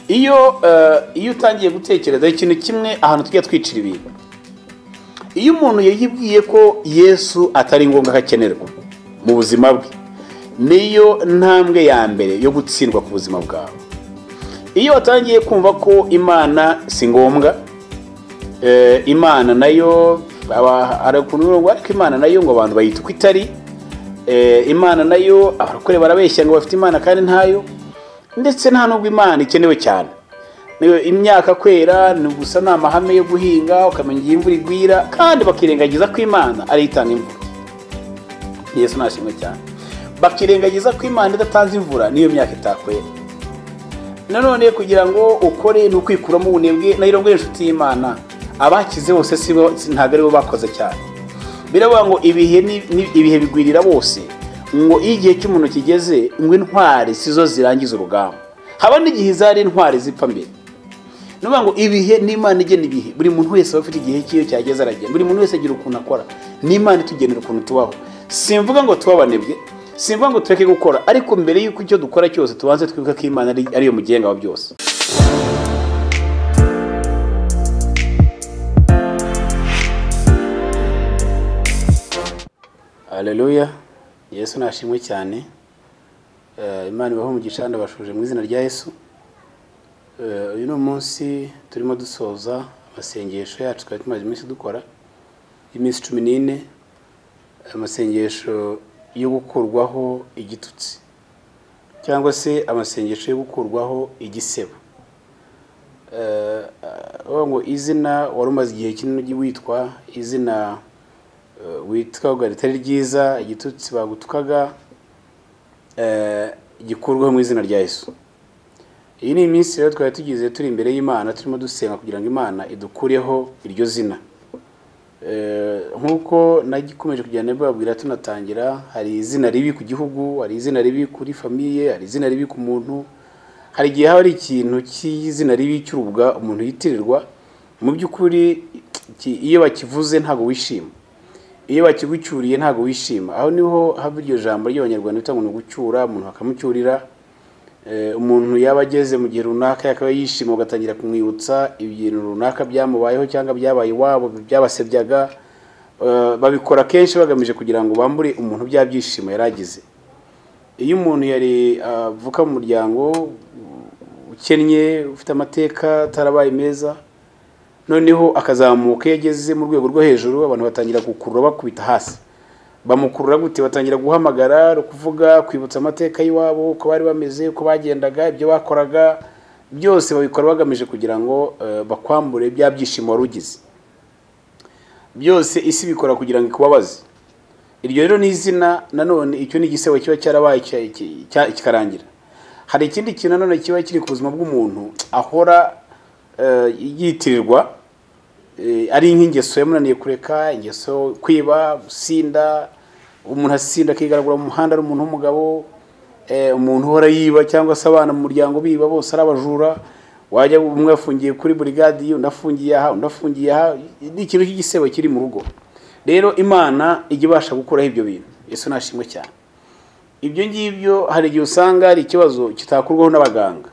Iyo utangiye gutekereza ikintu kimwe, ahantu tujya twicira ibintu, iyo umuntu yibwiye ko Yesu atari ngombwa akakenerwa mu buzima bwe, niyo ntambwe ya mbere yo gutsindwa ku buzima bwawe. Iyo watangiye kumva ko Imana si ngombwa, Imana nayo ariko Imana nayo ngo abantu bayita uko itari, Imana nayo abarokore barabeshya ngo bafite Imana kandi ntayo, ndetse nta nubwo Imana ikenewe cyane. Imyaka kwera ni gusa ni amahame yo guhinga, ukamenya igihe imvura igwira, kandi bakirengagiza ko Imana ari itanga imvura. Yesu nashimwe cyane. Bakirengagiza ko Imana idatanze imvura niyo myaka itakwera. Nanone kugira ngo ukore ni ukwikuramo ubunebwe, nayo ngo inshuti y'Imana abakize bose si bo, ntabwo aribo bakoze cyane. Biravuga ngo ibihe bigwirira bose, ngo iyo igihe cy'umuntu kigeze ngo intwari sizo zirangiza urugamba. Haba n'igihe zari intwari zipfa mbere. Nuvuga ngo ibihe n'Imana igena ibihe, buri muntu wese aba afite igihe cyiyo cyageze aragenda, buri muntu wese agira ukuntu akora, n'Imana itugenera ukuntu tubaho. Simvuga ngo tubabanebwe, simvuga ngo tureke gukora, ariko mbere y'uko icyo dukora cyose tubanze twibuka ko Imana ariyo mugenga wa byose. Haleluya, Yesu nashimwe cyane. Imana ibahe umugisha, ndabashuje mu izina rya Yesu. Uyu ni umunsi turimo dusoza amasengesho yacu twari tumaze iminsi dukora, iminsi 14, amasengesho yo gukurwaho igitutsi cyangwa se amasengesho yo gukurwaho igisebo. Ngo izina wari umaze igihe kinini witwa, izina witwa ritari ryiza, igitutsi bagutukaga, gikurwaho mu izina rya Yesu. Iyi ni iminsi rero twari tugize turi imbere y'Imana turimo dusenga kugira ngo Imana idukureho iryo zina. Nkuko nagikomeje kugenda mbabwira tunatangira, hari izina ribi ku gihugu, hari izina ribi kuri famiye, hari izina ribi ku muntu, hari igihe hari ikintu cy'izina ribi cy'urubwa umuntu yitirirwa, mu by'ukuri iyo bakivuze ntago wishima, iyo bakigucyuriye ntago wishima. Aho niho hava iryo jambo ry'Abanyarwanda bita ngo ni ugucyura, umuntu bakamucyurira. Umuntu yaba ageze mu gihe runaka yakaba yishima, ugatangira kumwibutsa ibintu runaka byamubayeho cyangwa byabaye iwabo byabasebyaga. Babikora kenshi bagamije kugira ngo bambure umuntu bya byishimo yaragize. Iyo umuntu yari avuka mu muryango ukennye, ufite amateka atarabaye meza, noneho akazamuka iyo ageze mu rwego rwo hejuru, abantu batangira gukurura bakubita hasi. Bamukurura gute? Batangira guhamagara, kuvuga, kwibutsa amateka y'iwabo, uko bari bameze, uko bagendaga, ibyo bakoraga, byose babikora bagamije kugira ngo bakwambure bya byishimo wari ugize. Byose isi bikora kugira ngo ikubabaze. Iryo rero ni izina, nanone icyo ni igisebo kiba cyarabaye kikarangira. Hari ikindi kintu nanone kiba kiri ku buzima bw'umuntu ahora yitirirwa, ari nk'ingeso yamunaniye kureka, ingeso kwiba, gusinda. Umuntu asinda akigaragura mu muhanda ari umuntu w'umugabo, umuntu uhora yiba cyangwa se abana mu muryango biba bose ari abajura, wajya umwe afungiye kuri brigade, undi afungiye aha, undi afungiye aha, ni ikintu cy'igisebo kiri mu rugo. Rero Imana ijya ibasha gukuraho ibyo bintu. Yesu nashimwe cyane. Ibyo ngibyo hari igihe usanga ari ikibazo kitakurwaho n'abaganga,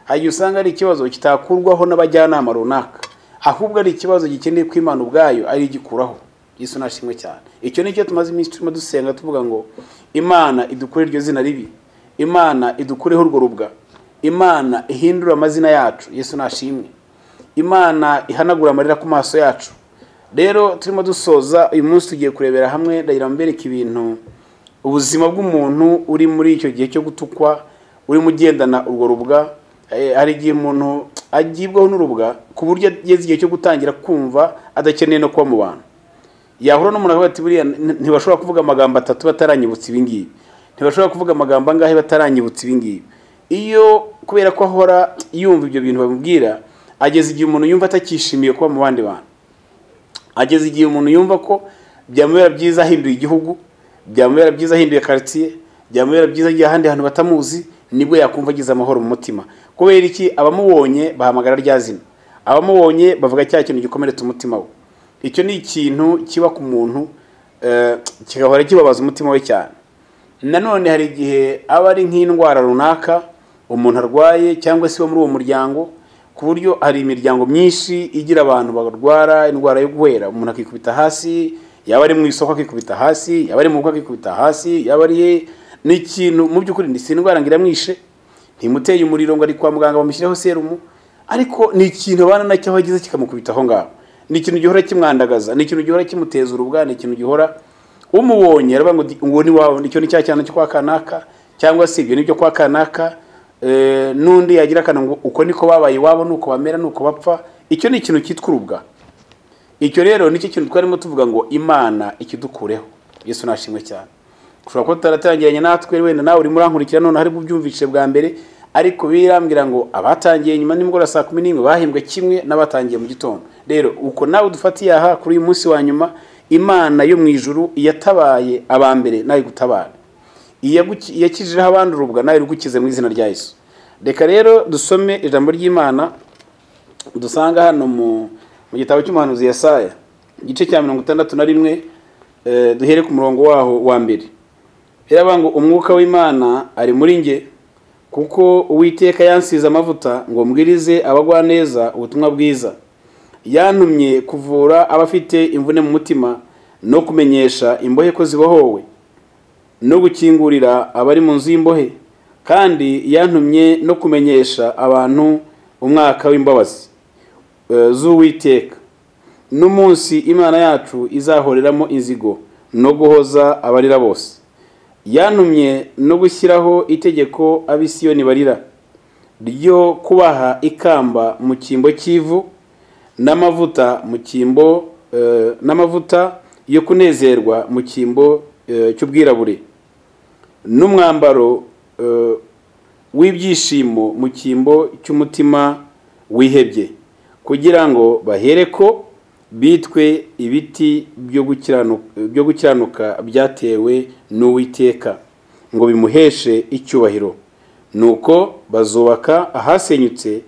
hari igihe usanga ari ikibazo kitakurwaho n'abajyanama runaka, ahubwo ari ikibazo gikeneye ko Imana ubwayo ari igikuraho. Yesu nashimwe cyane. Icyo nicyo tumaze iminsi turimo dusenga tuvuga ngo Imana idukure iryo zina ribi, Imana idukureho urwo rubwa, Imana ihindura amazina yacu. Yesu nashimwe. Imana ihanagura amarira ku maso yacu. Rero turimo dusoza uyu munsi tugiye kurebera hamwe, ndagira mbereke ibintu ubuzima bw'umuntu uri muri icyo gihe cyo gutukwa, uri mugendana urwo rubwa. Hari igihe umuntu agibwaho n'urubwa ku buryo ageze igihe cyo gutangira kumva adakeneye no kuba mu bantu. Yahura n'umuntu akavuga ati buriya ntibashobora kuvuga amagambo atatu bataranyibutsa ibi ngibi, ntibashobora kuvuga amagambo angahe bataranyibutsa ibi ngibi. Iyo kubera ko ahora yumva ibyo bintu bamubwira, ageze igihe umuntu yumva atakishimiye kuba mu bandi bantu, ageze igihe umuntu yumva ko byamubera byiza ahinduye igihugu, byamubera byiza ahinduye quartier, byamubera byiza agiye ahandi hantu batamuzi, nibwo yakumva agize amahoro mu mutima. Kubera iki? Abamubonye bahamagara rya zina, abamubonye bavuga cya kintu gikomeretsa umutima we. Icyo ni ikintu kiba ku muntu kigahora kibabaza umutima we cyane. Nanone hari igihe aba ari nk'indwara runaka umuntu arwaye cyangwa se muri uwo muryango, ku buryo hari imiryango myinshi igira abantu barwara indwara yo guhera, umuntu akikubita hasi, yaba ari mu isoko akikubita hasi, yaba ari mu rugo akikubita hasi, yaba ari ni ikintu mu by'ukuri ni si indwara ngo iramwishe, ntimuteye umuriro ngo ari kwa muganga bamushyireho serumu, ariko ni ikintu abana nacyo aho ageze kikamukubita aho ngaho, ni ikintu gihora kimwandagaza, ni ikintu gihora kimuteza urubwa, ni ikintu gihora umubonye aravuga ngo ngo ni wawe, nicyo ni cya cyana cyo kwa kanaka, cyangwa se ibyo nibyo kwa kanaka. N'undi yagira akana ngo uko niko babaye iwabo, nuko bamera, nuko bapfa. Icyo ni ikintu cyitwa urubwa. Icyo rero nicyo kintu twarimo tuvuga ngo Imana ikidukureho. Yesu nashimwe cyane. Ushobora kuba utaratangiranye natwe, wenda nawe urimo urankurikira none hari bubyumvise bwa mbere, ariko birambwira ngo abatangiye nyuma nimugoroba saa 11 bahembwe kimwe n'abatangiye mu gitondo. Rero uko nawe udufatiye aha kuri uyu munsi wa nyuma, Imana yo mu ijuru yatabaye abambere nayo igutabara, iyakijijeho abandi urubwa nayo igukize mu izina rya Yesu. Reka rero dusome ijambo ry'Imana dusanga hano mu gitabo cy'umuhanuzi Yesaya, igice cya 61, duhere ku murongo waho wa mbere. Biravuga ngo umwuka w'Imana ari muri nge, kuko Uwiteka yansize amavuta ngo mbwirize abagwaneza ubutumwa bwiza, yantumye kuvura abafite imvune mu mutima, no kumenyesha imbohe ko zibohowe, no gukingurira abari mu nzu y'imbohe, kandi yantumye no kumenyesha abantu umwaka w'imbabazi z'Uwiteka, n'umunsi Imana yacu izahoreramo inzigo, no guhoza abarira bose. Yantumye no gushyiraho itegeko ab'Isiyoni barira, ryo kubaha ikamba mu cyimbo cy'ivu, n'amavuta mu cyimbo n'amavuta yo kunezerwa mu cyimbo cy'ubwirabure, n'umwambaro w'ibyishimo mu cyimbo cy'umutima wihebye, kugira ngo bahereko bitwe ibiti byo gukiranuka byatewe n'Uwiteka, ngo bimuheshe icyubahiro. Nuko bazubaka ahasenyutse,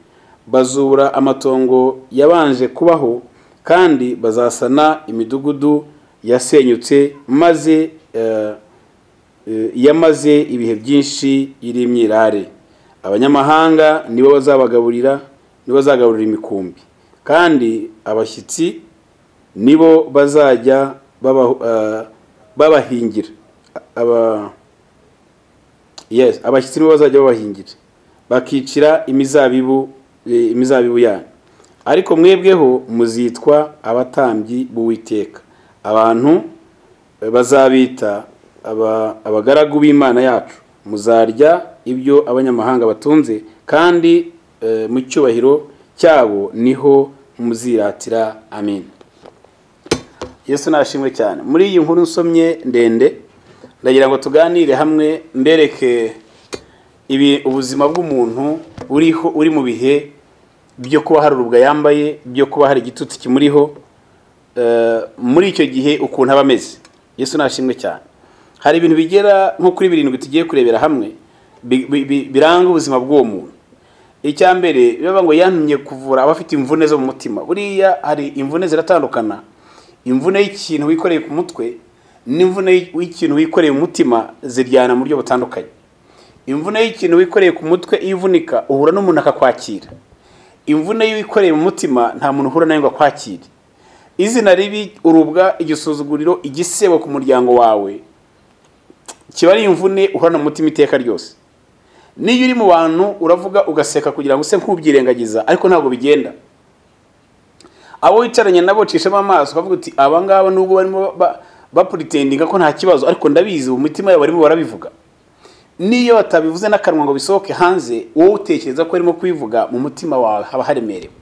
bazubura amatongo yabanje kubaho, kandi bazasana imidugudu yasenyutse, maze yamaze ibihe byinshi iri imyirare. Abanyamahanga nibo bazabagaburira, nibo bazagaburira imikumbi, kandi abashyitsi nibo bazajya babahingira. Abashyitsi nibo bazajya babahingira, bakicira imizabibu yanyu. Ariko mwebweho muzitwa abatambyi b'Uwiteka, abantu bazabita abagaragu b'Imana yacu. Muzarya ibyo abanyamahanga batunze, kandi mu cyubahiro cyabo niho muziratira. Amen. Yesu nashimwe cyane. Muri iyi nkuru nsomye ndende, ndagira ngo tuganire hamwe, mbereke ibi ubuzima bw'umuntu uriho, uri mu bihe byo kuba hari urubwa yambaye, byo kuba hari igitutsi kimuriho, muri icyo gihe ukuntu aba ameze. Yesu nashimwe cyane. Hari ibintu bigera nko kuri 7 tugiye kurebera hamwe biranga ubuzima bw'uwo muntu. Icya mbere biba ngo yantumye kuvura abafite imvune zo mu mutima. Buriya hari imvune ziratandukana, imvune y'ikintu wikoreye ku mutwe n'imvune y'ikintu wikoreye mu mutima ziryana mu buryo butandukanye. Imvune y'ikintu wikoreye ku mutwe iyo uvunika uhura n'umuntu akakwakira. Imvune yikoreye mu mutima nta muntu uhura nayo ngo akwakire. Izina ribi, urubwa, igisuzuguriro, igisebo ku muryango wawe kiba ari imvune uhorana mu mutima iteka ryose. Niyo uri mu bantu uravuga ugaseka kugira ngo use nk'ubyirengagiza, ariko ntabwo bigenda. Abo wicaranye nabo cishamo amaso ukavuga uti aba ngaba nubwo barimo bapretendinga ko nta kibazo, ariko ndabizi mu mitima yabo barimo barabivuga. Niyo batabivuze n'akanwa ngo bisohoke hanze, wowe utekereza ko barimo kubivuga, mu mutima wawe haba haremerewe.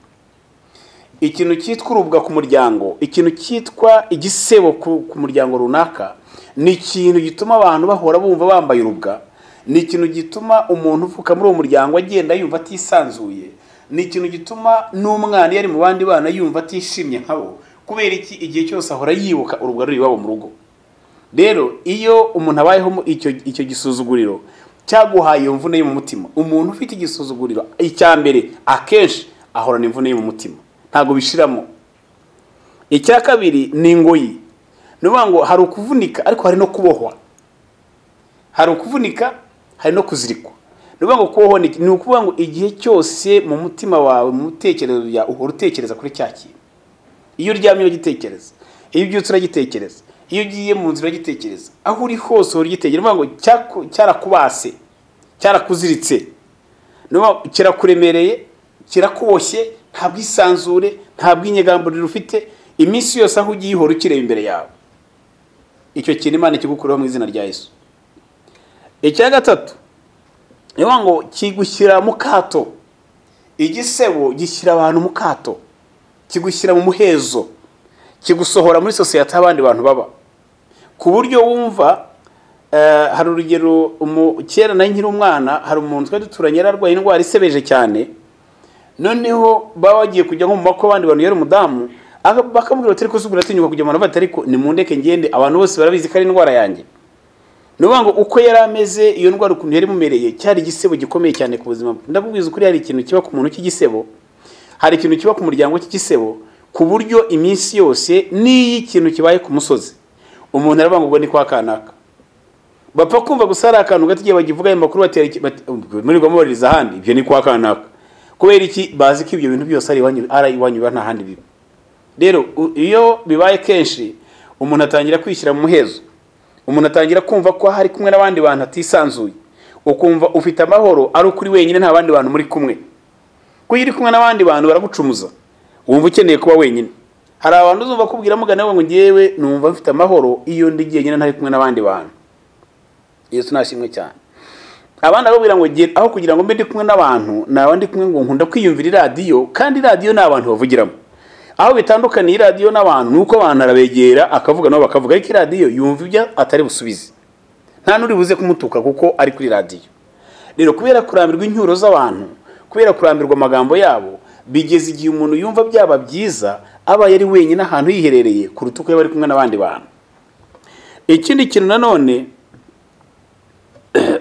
Ikintu cyitwa urubwa ku muryango, ikintu cyitwa igisebo ku muryango runaka, ni ikintu gituma abantu bahora bumva bambaye urubwa, ni ikintu gituma umuntu uvuka muri uwo muryango agenda yumva atisanzuye, ni ikintu gituma n'umwana yari mu bandi bana yumva atishimye nkabo. Kubera iki? Igihe cyose ahora yibuka urubwa ruri iwabo mu rugo. Rero iyo umuntu abayeho icyo gisuzuguriro cyaguhaye iyo mvune yo mu mutima, umuntu ufite igisuzuguriro icya mbere akenshi ahorana imvune yo mu mutima, ntago bishiramo. Icya kabiri ni ingoyi. Nuvuga ngo hari ukuvunika ariko hari no kubohwa, hari ukuvunika hari no kuzirikwa. Ni ukuvuga ngo kubohwa ni ukuvuga ngo igihe cyose mu mutima wawe, mu bitekerezo byawe, uhora utekereza kuri cya kintu. Iyo uryamye uragitekereza, iyo ubyutse uragitekereza, iyo ugiye mu nzira uragitekereza, aho uri hose uhora ugitekereza. Ni ukuvuga ngo cyarakubase, cyarakuziritse, kirakuremereye, kirakuboshye, nta bwisanzure, nta bwinyegamburiro ufite. Iminsi yose aho ugiye uhora ukireba imbere yawe. Icyo kintu Imana ikigukureho mu izina rya Yesu. Icya gatatu ni ukuvuga ngo kigushyira mu kato. Igisebo gishyira abantu mu kato, kigushyira mu muhezo, kigusohora muri sosiyete abandi bantu baba, ku buryo wumva. Hari urugero, kera nari nkiri umwana, hari umuntu twari duturanye yari arwaye indwara isebeje cyane. Noneho baba bagiye kujya nko mu makwe abandi bantu, yari umudamu, bakamubwira bati: "Ariko se uratinyuka kujya mu bantu?" Bati: "Ariko nimundeke ngende, abantu bose barabizi ko ari indwara yanjye." Ni ukuvuga ngo uko yari ameze, iyo ndwara ukuntu yari imumereye, cyari igisebo gikomeye cyane ku buzima bwe. Ndakubwiza ukuri, hari ikintu kiba ku muntu cy'igisebo, hari ikintu kiba ku muryango cy'igisebo, ku buryo iminsi yose n'iyo ikintu kibaye ku musozi, umuntu aravuga ngo ubwo ni kwa kanaka. Bapfa kumva gusa hari akantu gato, igihe bagivuga ayo makuru, batera muri mubaririza ahandi, ibyo ni kwa kanaka. Kubera iki? Bazi ko ibyo bintu byose ari iwanyu, ari iwanyu biba, nta handi biba. Rero iyo bibaye kenshi, umuntu atangira kwishyira mu muhezo, umuntu atangira kumva ko hari kumwe n'abandi bantu atisanzuye. Ukumva ufite amahoro ari ukuri wenyine, nta bandi bantu muri kumwe. Kuko iyo uri kumwe n'abandi bantu baragucumuza, wumva ukeneye kuba wenyine. Hari abantu uzumva kubwira mugana ngo: "Ngewe numva mfite amahoro iyo ndi jyenyine, ntari kumwe n'abandi bantu." Yesu nashimwe cyane. Abandi bakubwira ngo: "Aho kugira ngo mbe ndi kumwe n'abantu, naba ndi kumwe ngo nkunda kwiyumvira iradiyo, kandi iradiyo ni abantu bavugiramo." Aho bitandukaniye iradiyo n'abantu ni uko abantu arabegera akavuga, nabo bakavuga, ariko iradiyo yumva ibyo atari busubize, nta n'uri buze kumutuka kuko ari kuri radiyo. Rero kubera kurambirwa incyuro z'abantu, kubera kurambirwa amagambo yabo, bigeze igihe umuntu yumva byaba byiza abaye ari wenyine ahantu yiherereye kuruta uko yaba ari kumwe n'abandi bantu. Ikindi kintu nanone,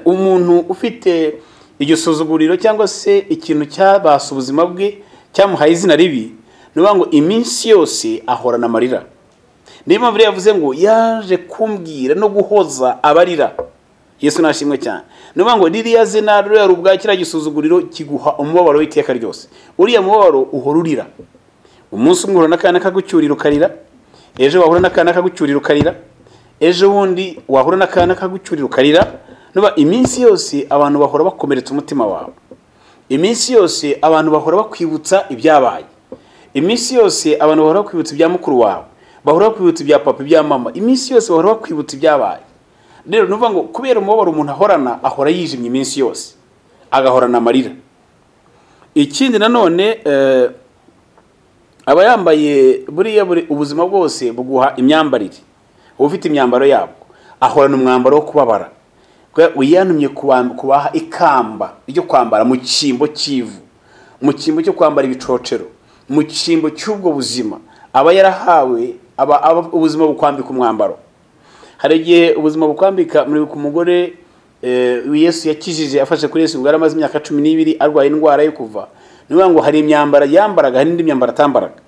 umuntu ufite igisuzuguriro cyangwa se ikintu cyabasa ubuzima bwe, cyamuhaye izina ribi, ni ukuvuga ngo iminsi yose ahorana amarira. Niyo mpamvu rero yavuze ngo yaje kumbwira no guhoza abarira. Yesu nashimwe cyane. Ni ukuvuga ngo ririya zina, ruriya rubwa, kiriya gisuzuguriro kiguha umubabaro w'iteka ryose. Uriya mubabaro uhora urira. Umunsi umwe uhura n'akana kagucyurira ukarira, ejo wahura n'akana kagucyurira ukarira, ejo bundi wahura n'akana kagucyurira ukarira. Nuba iminsi yose abantu bahora bakomeretsa umutima wawe, iminsi yose abantu bahora bakwibutsa ibyabaye, iminsi yose abantu bahora bakwibutsa ibya mukuru wawe, bahora bakwibutsa ibya papa, ibya mama, iminsi yose bahora bakwibutsa ibyabaye. Rero ni ukuvuga ngo kubera umubabaro umuntu ahorana, ahora yijimye iminsi yose, agahorana amarira. Ikindi nanone, aba yambaye, buriya buri ubuzima bwose buguha imyambarire, uba ufite imyambaro yabwo. Ahorana umwambaro wo kubabara. Yantumye kubaha ikamba ryo kwambara mu cyimbo cy'ivu, mu cyimbo cyo kwambara ibicocero, mu cyimbo cy'ubwo buzima aba yarahawe. Aba ubuzima bukwambika umwambaro. Hari igihe ubuzima bukwambika muri ku mugore Yesu yakijije, afashe kuri Yesu, ngo yari amaze imyaka 12 arwaye indwara yo kuva. Ni ukuvuga ngo hari imyambaro yambaraga, hari n'indi myambaro atambaraga.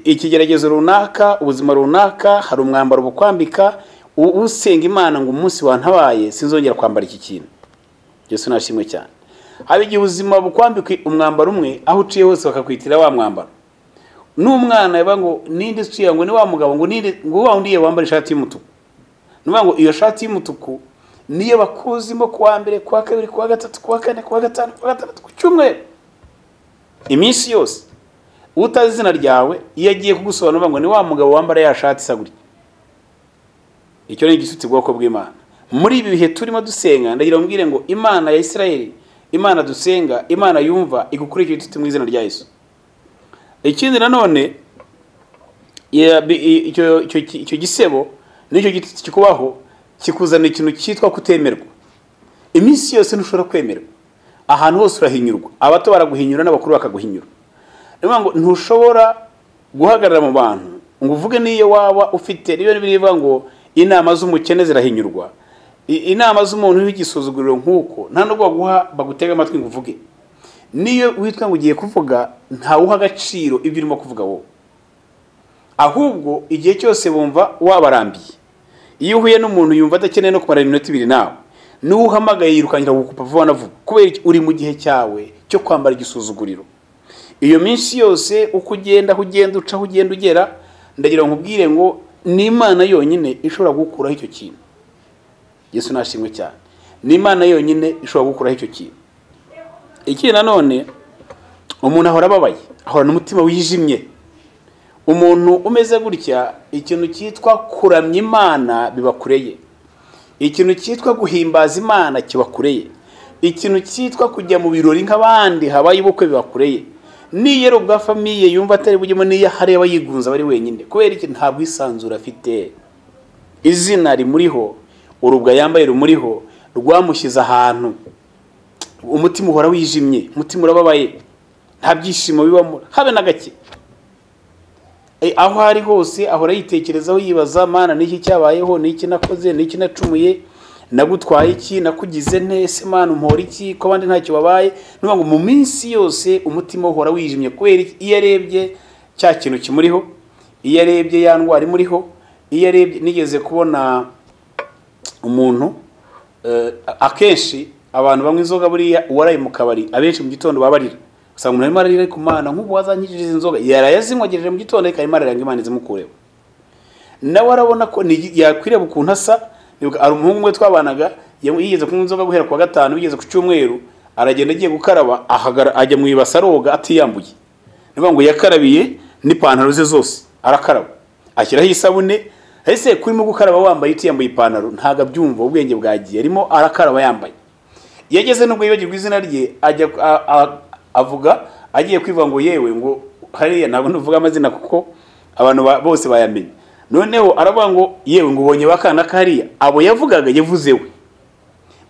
Ikigeragezo runaka, ubuzima runaka, hari umwambaro bukwambika. Usenga Imana ngo: "Umunsi wantabaye sinzongera kwambara iki kintu." Yesu nashimwe cyane. Haba igihe ubuzima bukwambika umwambaro umwe, aho uciye hose bakakwitira wa mwambaro. N'umwana yaba ngo: "Ninde uciye?" Ngo: "Ni wa mugabo." Ngo: "Ninde?" Ngo: "Wa wundi wambara ishati y'umutuku." Ni ukuvuga ngo iyo shati y'umutuku niyo bakuzimo kuwa mbere, kuwa kabiri, kuwa gatatu, kuwa kane, kuwa gatanu, kuwa gatandatu, ku cyumweru, iminsi yose. Utazi izina ryawe, iyo agiye kugusobanura ngo: "Ni wa mugabo wambara ya shati isa gutya." Icyo ni igitutsi bwoko bw'Imana. Muri ibi bihe turimo dusenga, ndagira ngo mbwire ngo Imana ya Isirayeli, Imana dusenga, Imana yumva, igukure icyo gitutsi mu izina rya Yesu. Ikindi nanone, icyo gisebo n'icyo gitutsi kikubaho kikuzanira ikintu cyitwa kutemerwa. Iminsi yose ntushobora kwemerwa, ahantu hose urahinyurwa, abato baraguhinyura n'abakuru bakaguhinyura. Ni ukuvuga ngo ntushobora guhagarara mu bantu ngo uvuge, n'iyo waba ufite niyo bivuga ngo inama z'umukene zirahinyurwa. Inama z'umuntu w'igisuzuguriro nk'uko nta nubwo baguha, bagutega amatwi ngo uvuge. Niyo witwa ngo ugiye kuvuga, ntawuha agaciro ibyo urimo kuvuga wowe, ahubwo igihe cyose bumva wabarambiye. Iyo uhuye n'umuntu yumva adakeneye no kumara iminota 2 nawe. N'uhamagaye yirukankira gukupa vuba na vuba, kubera iki? Uri mu gihe cyawe cyo kwambara igisuzuguriro. Iyo minsi yose uko ugenda, aho ugenda uca, aho ugenda ugera, ndagira ngo nkubwire ngo ni Imana yonyine ishobora gukuraho icyo kintu. Yesu nashimwe cyane. Ni Imana yonyine ishobora gukuraho icyo kintu. Ikindi nanone, umuntu ahora ababaye, ahorana umutima wijimye. Umuntu umeze gutya, ikintu cyitwa kuramya Imana biba kure ye, ikintu cyitwa guhimbaza Imana kiba kure ye, ikintu cyitwa kujya mu birori nk'abandi habaye ubukwe biba kure ye. Niyo ari ubwa famille yumva atari bujyemo, niyo ahari aba yigunze, aba ari wenyine. Kubera iki? Nta bwisanzure afite. Izina rimuriho, urubwa yambaye rumuriho, rwamushyize ahantu. Umutima uhora wijimye, umutima urababaye, nta byishimo bibamo habe na gake. Aho ari hose ahora yitekerezaho, yibaza: Mana, niki cyabayeho? Niki nakoze? Niki nacumuye? Nagutwaye iki? Nakugize nte? Ese Mana, umpora iki ko abandi ntacyo babaye? Nuvuga ngo mu minsi yose umutima uhora wijimye. Kubera iki? Iyo arebye cya kintu kimuriho, iyo arebye ya ndwara imuriho, iyo arebye. Nigeze kubona umuntu, akenshi abantu banywa inzoga, buriya uwaraye mu kabari, abenshi mu gitondo babarira, usanga umuntu arimo ararira: "Ariko Mana, nk'ubu wazankijije izi nzoga." Yaraye azinywagejeje mu gitondo, ariko arimo ararira ngo Imana izimukureho. Nawe arabona ko yakwireba ukuntu asa. Nibuka hari umuhungu umwe twabanaga, yigeze kunywa inzoga guhera ku wa gatanu bigeze ku cyumweru, aragenda agiye gukaraba, ahagara ajya mu ibasi aroga atiyambuye. Ni ukuvuga ngo yakarabiye n'ipantaro ze zose, arakaraba ashyiraho isabune. Ese kurimo gukaraba wambaye, utiyambuye ipantaro? Ntabwo abyumva, ubwenge bwagiye, arimo arakaraba yambaye. Yageze nubwo yibagirwa izina rye, ajya avuga agiye kwivuga ngo yewe, ngo hariya ntabwo ntuvuga amazina kuko abantu bose bayamenye. Noneho aravuga ngo yewe, ngo ubonye bakana kariya. Abo yavugaga yavuze we.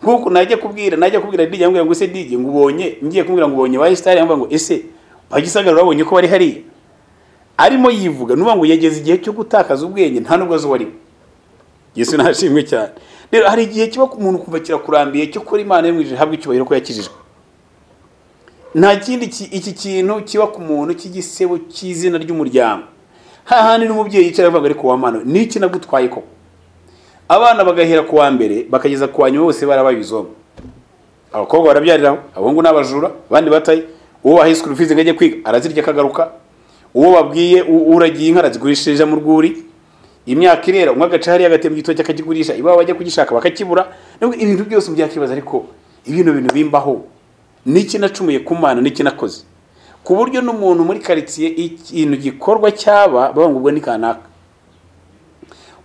Nkuko najya kubwira DJ, ambwira ngo ese DJ, ngo ubonye, ngiye kumubwira ngo ubonye ba Star, ambwira ngo ese bagisagara urabonye ko bari hariya, arimo yivuga. Nuvuga ngo yageze igihe cyo gutakaza ubwenge, nta nubwo azi uwo ari we. Yesu nashimwe cyane. Rero hari igihe kiba ku muntu kuva kirakurambiye, cyo kuri Imana yo mu ijuru ihabwa icyubahiro ko yakijijwe. Nta kindi iki kintu kiba ku muntu cy'igisebo cy'izina ry'umuryango, hahandi n'umubyeyi yicara avuga: "Ariko wa Mana, niki nagutwaye koko?" Abana bagahera ku wa mbere bakageza ku wa nyuma bose barabaye ibizongo. Abakobwa barabyariraho, abahungu n'abajura, abandi bataye. Uwo bahaye school fees ngo ajye kwiga arazirya akagaruka. Uwo babwiye uragiye inka arazigurishije mu rwuri. Imyaka irera, umwe agaca hariya agatema igitoki akakigurisha, iwabo bajya kugishaka bakakibura. Nubwo ibintu byose mu byakibaza: "Ariko ibintu bimbaho niki? Nacumuye ku Mana? Niki nakoze?" Ku buryo n'umuntu muri karitsiye, ikintu gikorwa cyaba, bavuga ngo ubwo ni kanaka.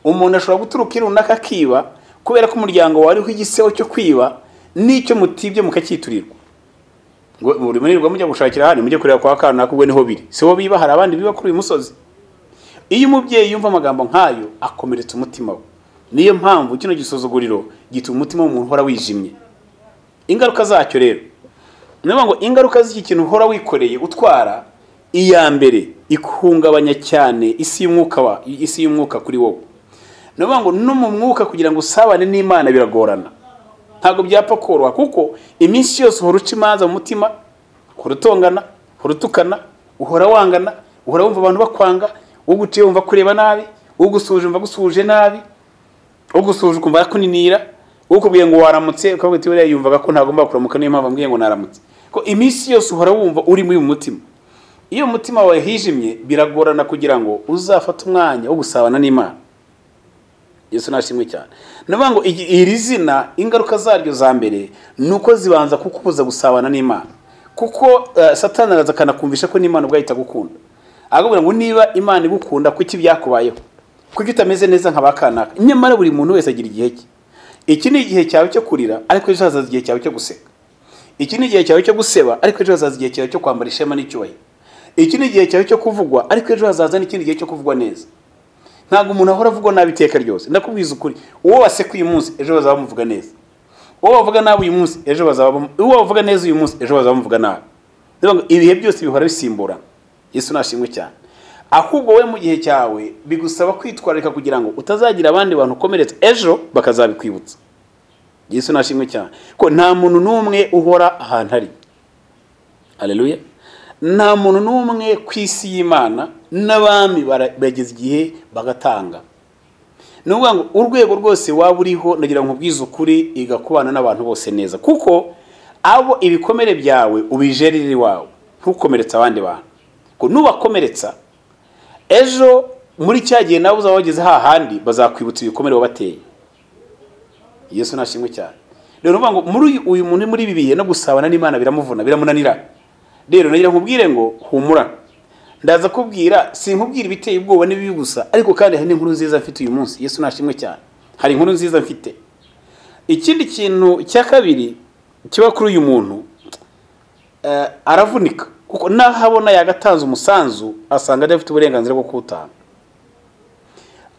Umuntu ashobora guturuka i runaka akiba, kubera ko umuryango wariho igisebo cyo kwiba, n'icyo mutibye mukacyiturirwa, ngo buri munirwa mujya gushakira ahandi, mujye kureba kwa kanaka, ubwo niho biri. Si bo biba, hari abandi biba kuri uyu musozi. Iyo umubyeyi yumva amagambo nk'ayo, akomeretsa umutima we. Niyo mpamvu kino gisuzuguriro gituma umutima w'umuntu uhora wijimye. Ingaruka zacyo rero, ni ukuvuga ngo ingaruka z'iki kintu uhora wikoreye utwara, iya mbere, ihungabanya cyane isi y'umwuka wa isi y'umwuka kuri wowe. Ni ukuvuga ngo no mu mwuka, kugira ngo usabane n'Imana biragorana, ntabwo byapfa koroha, kuko iminsi yose uhora uca imanza mu mutima, uhora utongana, uhora utukana, uhora wangana, uhora wumva abantu bakwanga. Uguciye wumva kureba nabi, ugusuhuje wumva agusuhuje nabi, ugusuhuje ukumva arakuninira, ukubwiye ngo waramutse ukavuga uti buriya yumvaga ko ntagomba kuramuka, niyo mpamvu ambwiye ngo naramutse. Ko iminsi yose uhora wumva uri muri mu mutima. Iyo umutima wawe hijimye, biragorana kugira ngo uzafate umwanya wo gusabana n'Imana. Yesu nashimwe cyane. Ni ukuvuga ngo iri zina, ingaruka zaryo za mbere ni uko zibanza kukubuza gusabana n'Imana, kuko Satani araza akanakumvisha ko n'Imana ubwayo itagukunda. Akakubwira ngo niba Imana igukunda, kuki byakubayeho? Kuki utameze neza nka ba kanaka? Nyamara buri muntu wese agira igihe cye. Iki ni igihe cyawe cyo kurira, ariko ejo hazaza igihe cyawe cyo guseka. Iki ni igihe cyawe cyo guseba, ariko ejo hazaza igihe cyawe cyo kwambara ishema n'icyubahiro. Iki ni igihe cyawe cyo kuvugwa, ariko ejo hazaza n'ikindi gihe cyo kuvugwa neza. Ntabwo umuntu ahora avugwa nabi iteka ryose. Ndakubwiza ukuri, uwo waseka uyu munsi, ejo bazaba bamuvuga neza. Uwo bavuga nabi uyu munsi, ejo bazaba uwo bavuga neza uyu munsi, ejo bazaba bamuvuga nabi. Niyo ngo ibihe byose bihora bisimburana. Yesu nashimwe cyane. Ahubwo wowe mu gihe cyawe bigusaba kwitwararika kugira ngo utazagira abandi bantu ukomeretsa, ejo bakazabikwibutsa. Yesu nashimwe cyane ko nta muntu n'umwe uhora ahantu ari. Haleluya! Nta muntu n'umwe ku isi y'Imana, n'abami bageze igihe bagatanga. Ni ukuvuga ngo urwego rwose waba uriho, ndagira ngo nkubwize ukuri, igakubana n'abantu bose neza, kuko abo ibikomere byawe ubijerere iwawe, ntukomeretse abandi bantu, ko nubakomeretsa ejo muri cya gihe nawe uzaba wageze hahandi bazakwibutsa ibikomere wabateye. Yesu nashimwe cyane. Rero uvuga ngo muri uyu muntu muri ibi bihe no gusabana n'Imana biramuvuna, biramunanira. Rero nagira nkubwire ngo humura, ndaza kubwira, sinkubwira ibiteye ubwoba n'ibibi gusa, ariko kandi hari n'inkuru nziza mfite uyu munsi. Yesu nashimwe cyane, hari inkuru nziza mfite. Ikindi kintu cya kabiri kiba kuri uyu muntu, aravunika, kuko naho abona yagatanze umusanzu asanga adafite uburenganzira bwo kuwutanga.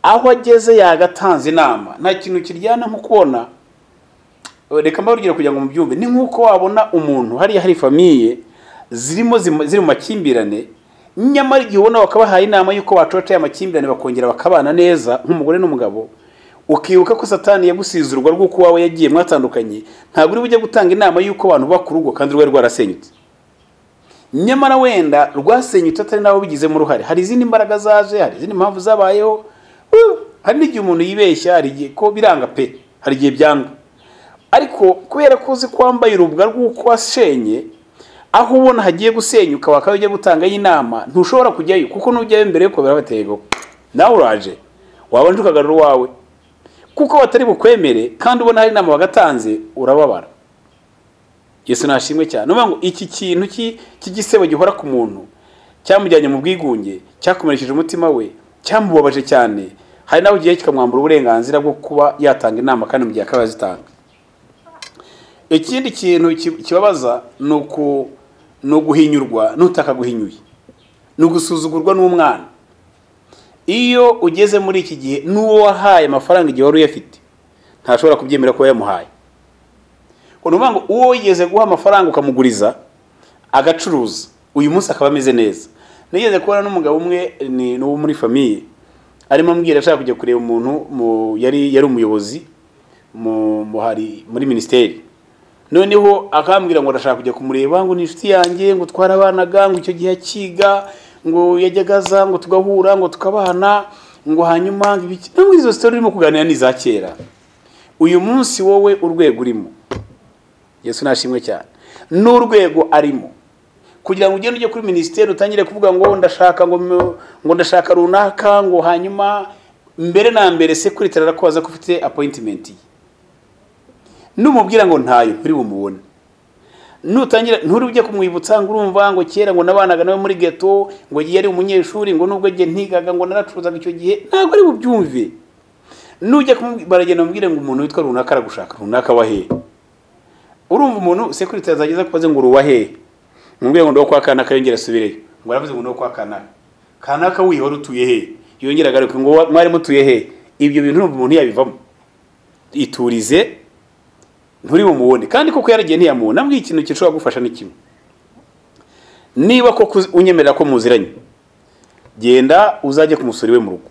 Aho ageze yagatanze inama, nta kintu kiryana nko kubona, reka mbarugire kugira ngo mubyumve, ni nkuko wabona umuntu hariya hari famille zirimo ziri mu makimbirane, nyamara igihe ubona bakabahaye inama yuko bacoca aya makimbirane bakongera bakabana neza nk'umugore n'umugabo, ukibuka ko Satani yagusize urugo rw'uko wawe yagiye mwatandukanye, ntabwo uri bujye gutanga inama yuko abantu bubaka urugo kandi rwari rwarasenyutse. Nyamara wenda rwasenyutse atari nabo bigizemo uruhare, hari izindi mbaraga zaje, hari izindi mpamvu zabayeho. Hari n'igihe umuntu yibeshya, hari igihe ko biranga pe, hari igihe byanga, ariko kubera ko uzi ko wambaye urubwa rw'uko washenye, aho ubona hagiye gusenyuka wakaba ujya gutanga inama, ntushobora kujyayo, kuko nujyayo mbere yuko birabatego nawe uraje wabanje ukagarura uwawe, kuko batari bukwemere, kandi ubona hari inama bagatanze urababara. Yesu nashimwe cyane. Nuvuga ngo iki kintu cy'igisebo gihora ku muntu cyamujyanye mu bwigunge, cyakomerekeje umutima we, cyamubabaje cyane, hari nawe ugiye kikamwambura uburenganzira bwo kuba yatanga inama kandi mu gihe akaba yazitanga. Ikindi kintu kibabaza ni uguhinyurwa n'utakaguhinyuye, ni ugusuzugurwa n'umwana. Iyo ugeze muri iki gihe n'uwo wahaye amafaranga igihe wari uyafite ntashobora kubyemera ko yamuhaye. Unuvuga ngo uwo wigeze guha amafaranga ukamuguriza agacuruza, uyu munsi akaba ameze neza. Nigeze kubona n'umugabo umwe ni wo muri famille, arimo ambwira ashaka kujya kureba umuntu yari umuyobozi muri ministeri. Noneho akambwira ngo ndashaka kujya kumureba, ngo ni inshuti yanjye, ngo twarabanaga, ngo icyo gihe akiga, ngo yajyagaza, ngo tugahura, ngo tukabana, ngo hanyuma ibiki. No izo story urimo kuganira ni za kera. Uyu munsi wowe urwego urimo, Yesu nashimwe cyane, n'urwego arimo, kugira ngo ugende ujye kuri ministeri utangire kuvuga ngo ndashaka ngo ndashaka runaka, ngo hanyuma mbere na mbere security arakubaza ko ufite appointment ye, numubwira ngo ntayo nturi bumubone. Nutangira nturi ujye kumwibutsa ngo urumva ngo kera ngo nabanaga nawe muri ghetto, ngo yari umunyeshuri, ngo nubwo ngiye ntigaga, ngo naracuruzaga icyo gihe, ntabwo ari bubyumve. Nujya baragenda bamubwire ngo umuntu witwa runaka aragushaka, runaka wa hehe? Urumva umuntu security azageza kubaze ngo uruwa hehe, mubwire ngo ndo kwa kanaka, yongera asubireyo ngo aravuze ngo ndo kwa kanaka, kanaka wihora utuye hehe, yongera agaruke ngo mwari mutuye hehe. Ibyo bintu urumva umuntu yabivamo. Iturize nturi bumubone, kandi koko yaragiye ntiyamubona. Nambwiye ikintu gishobora gufasha ni kimwe, niba koko unyemerera ko muziranye, genda uzajye kumusura iwe mu rugo.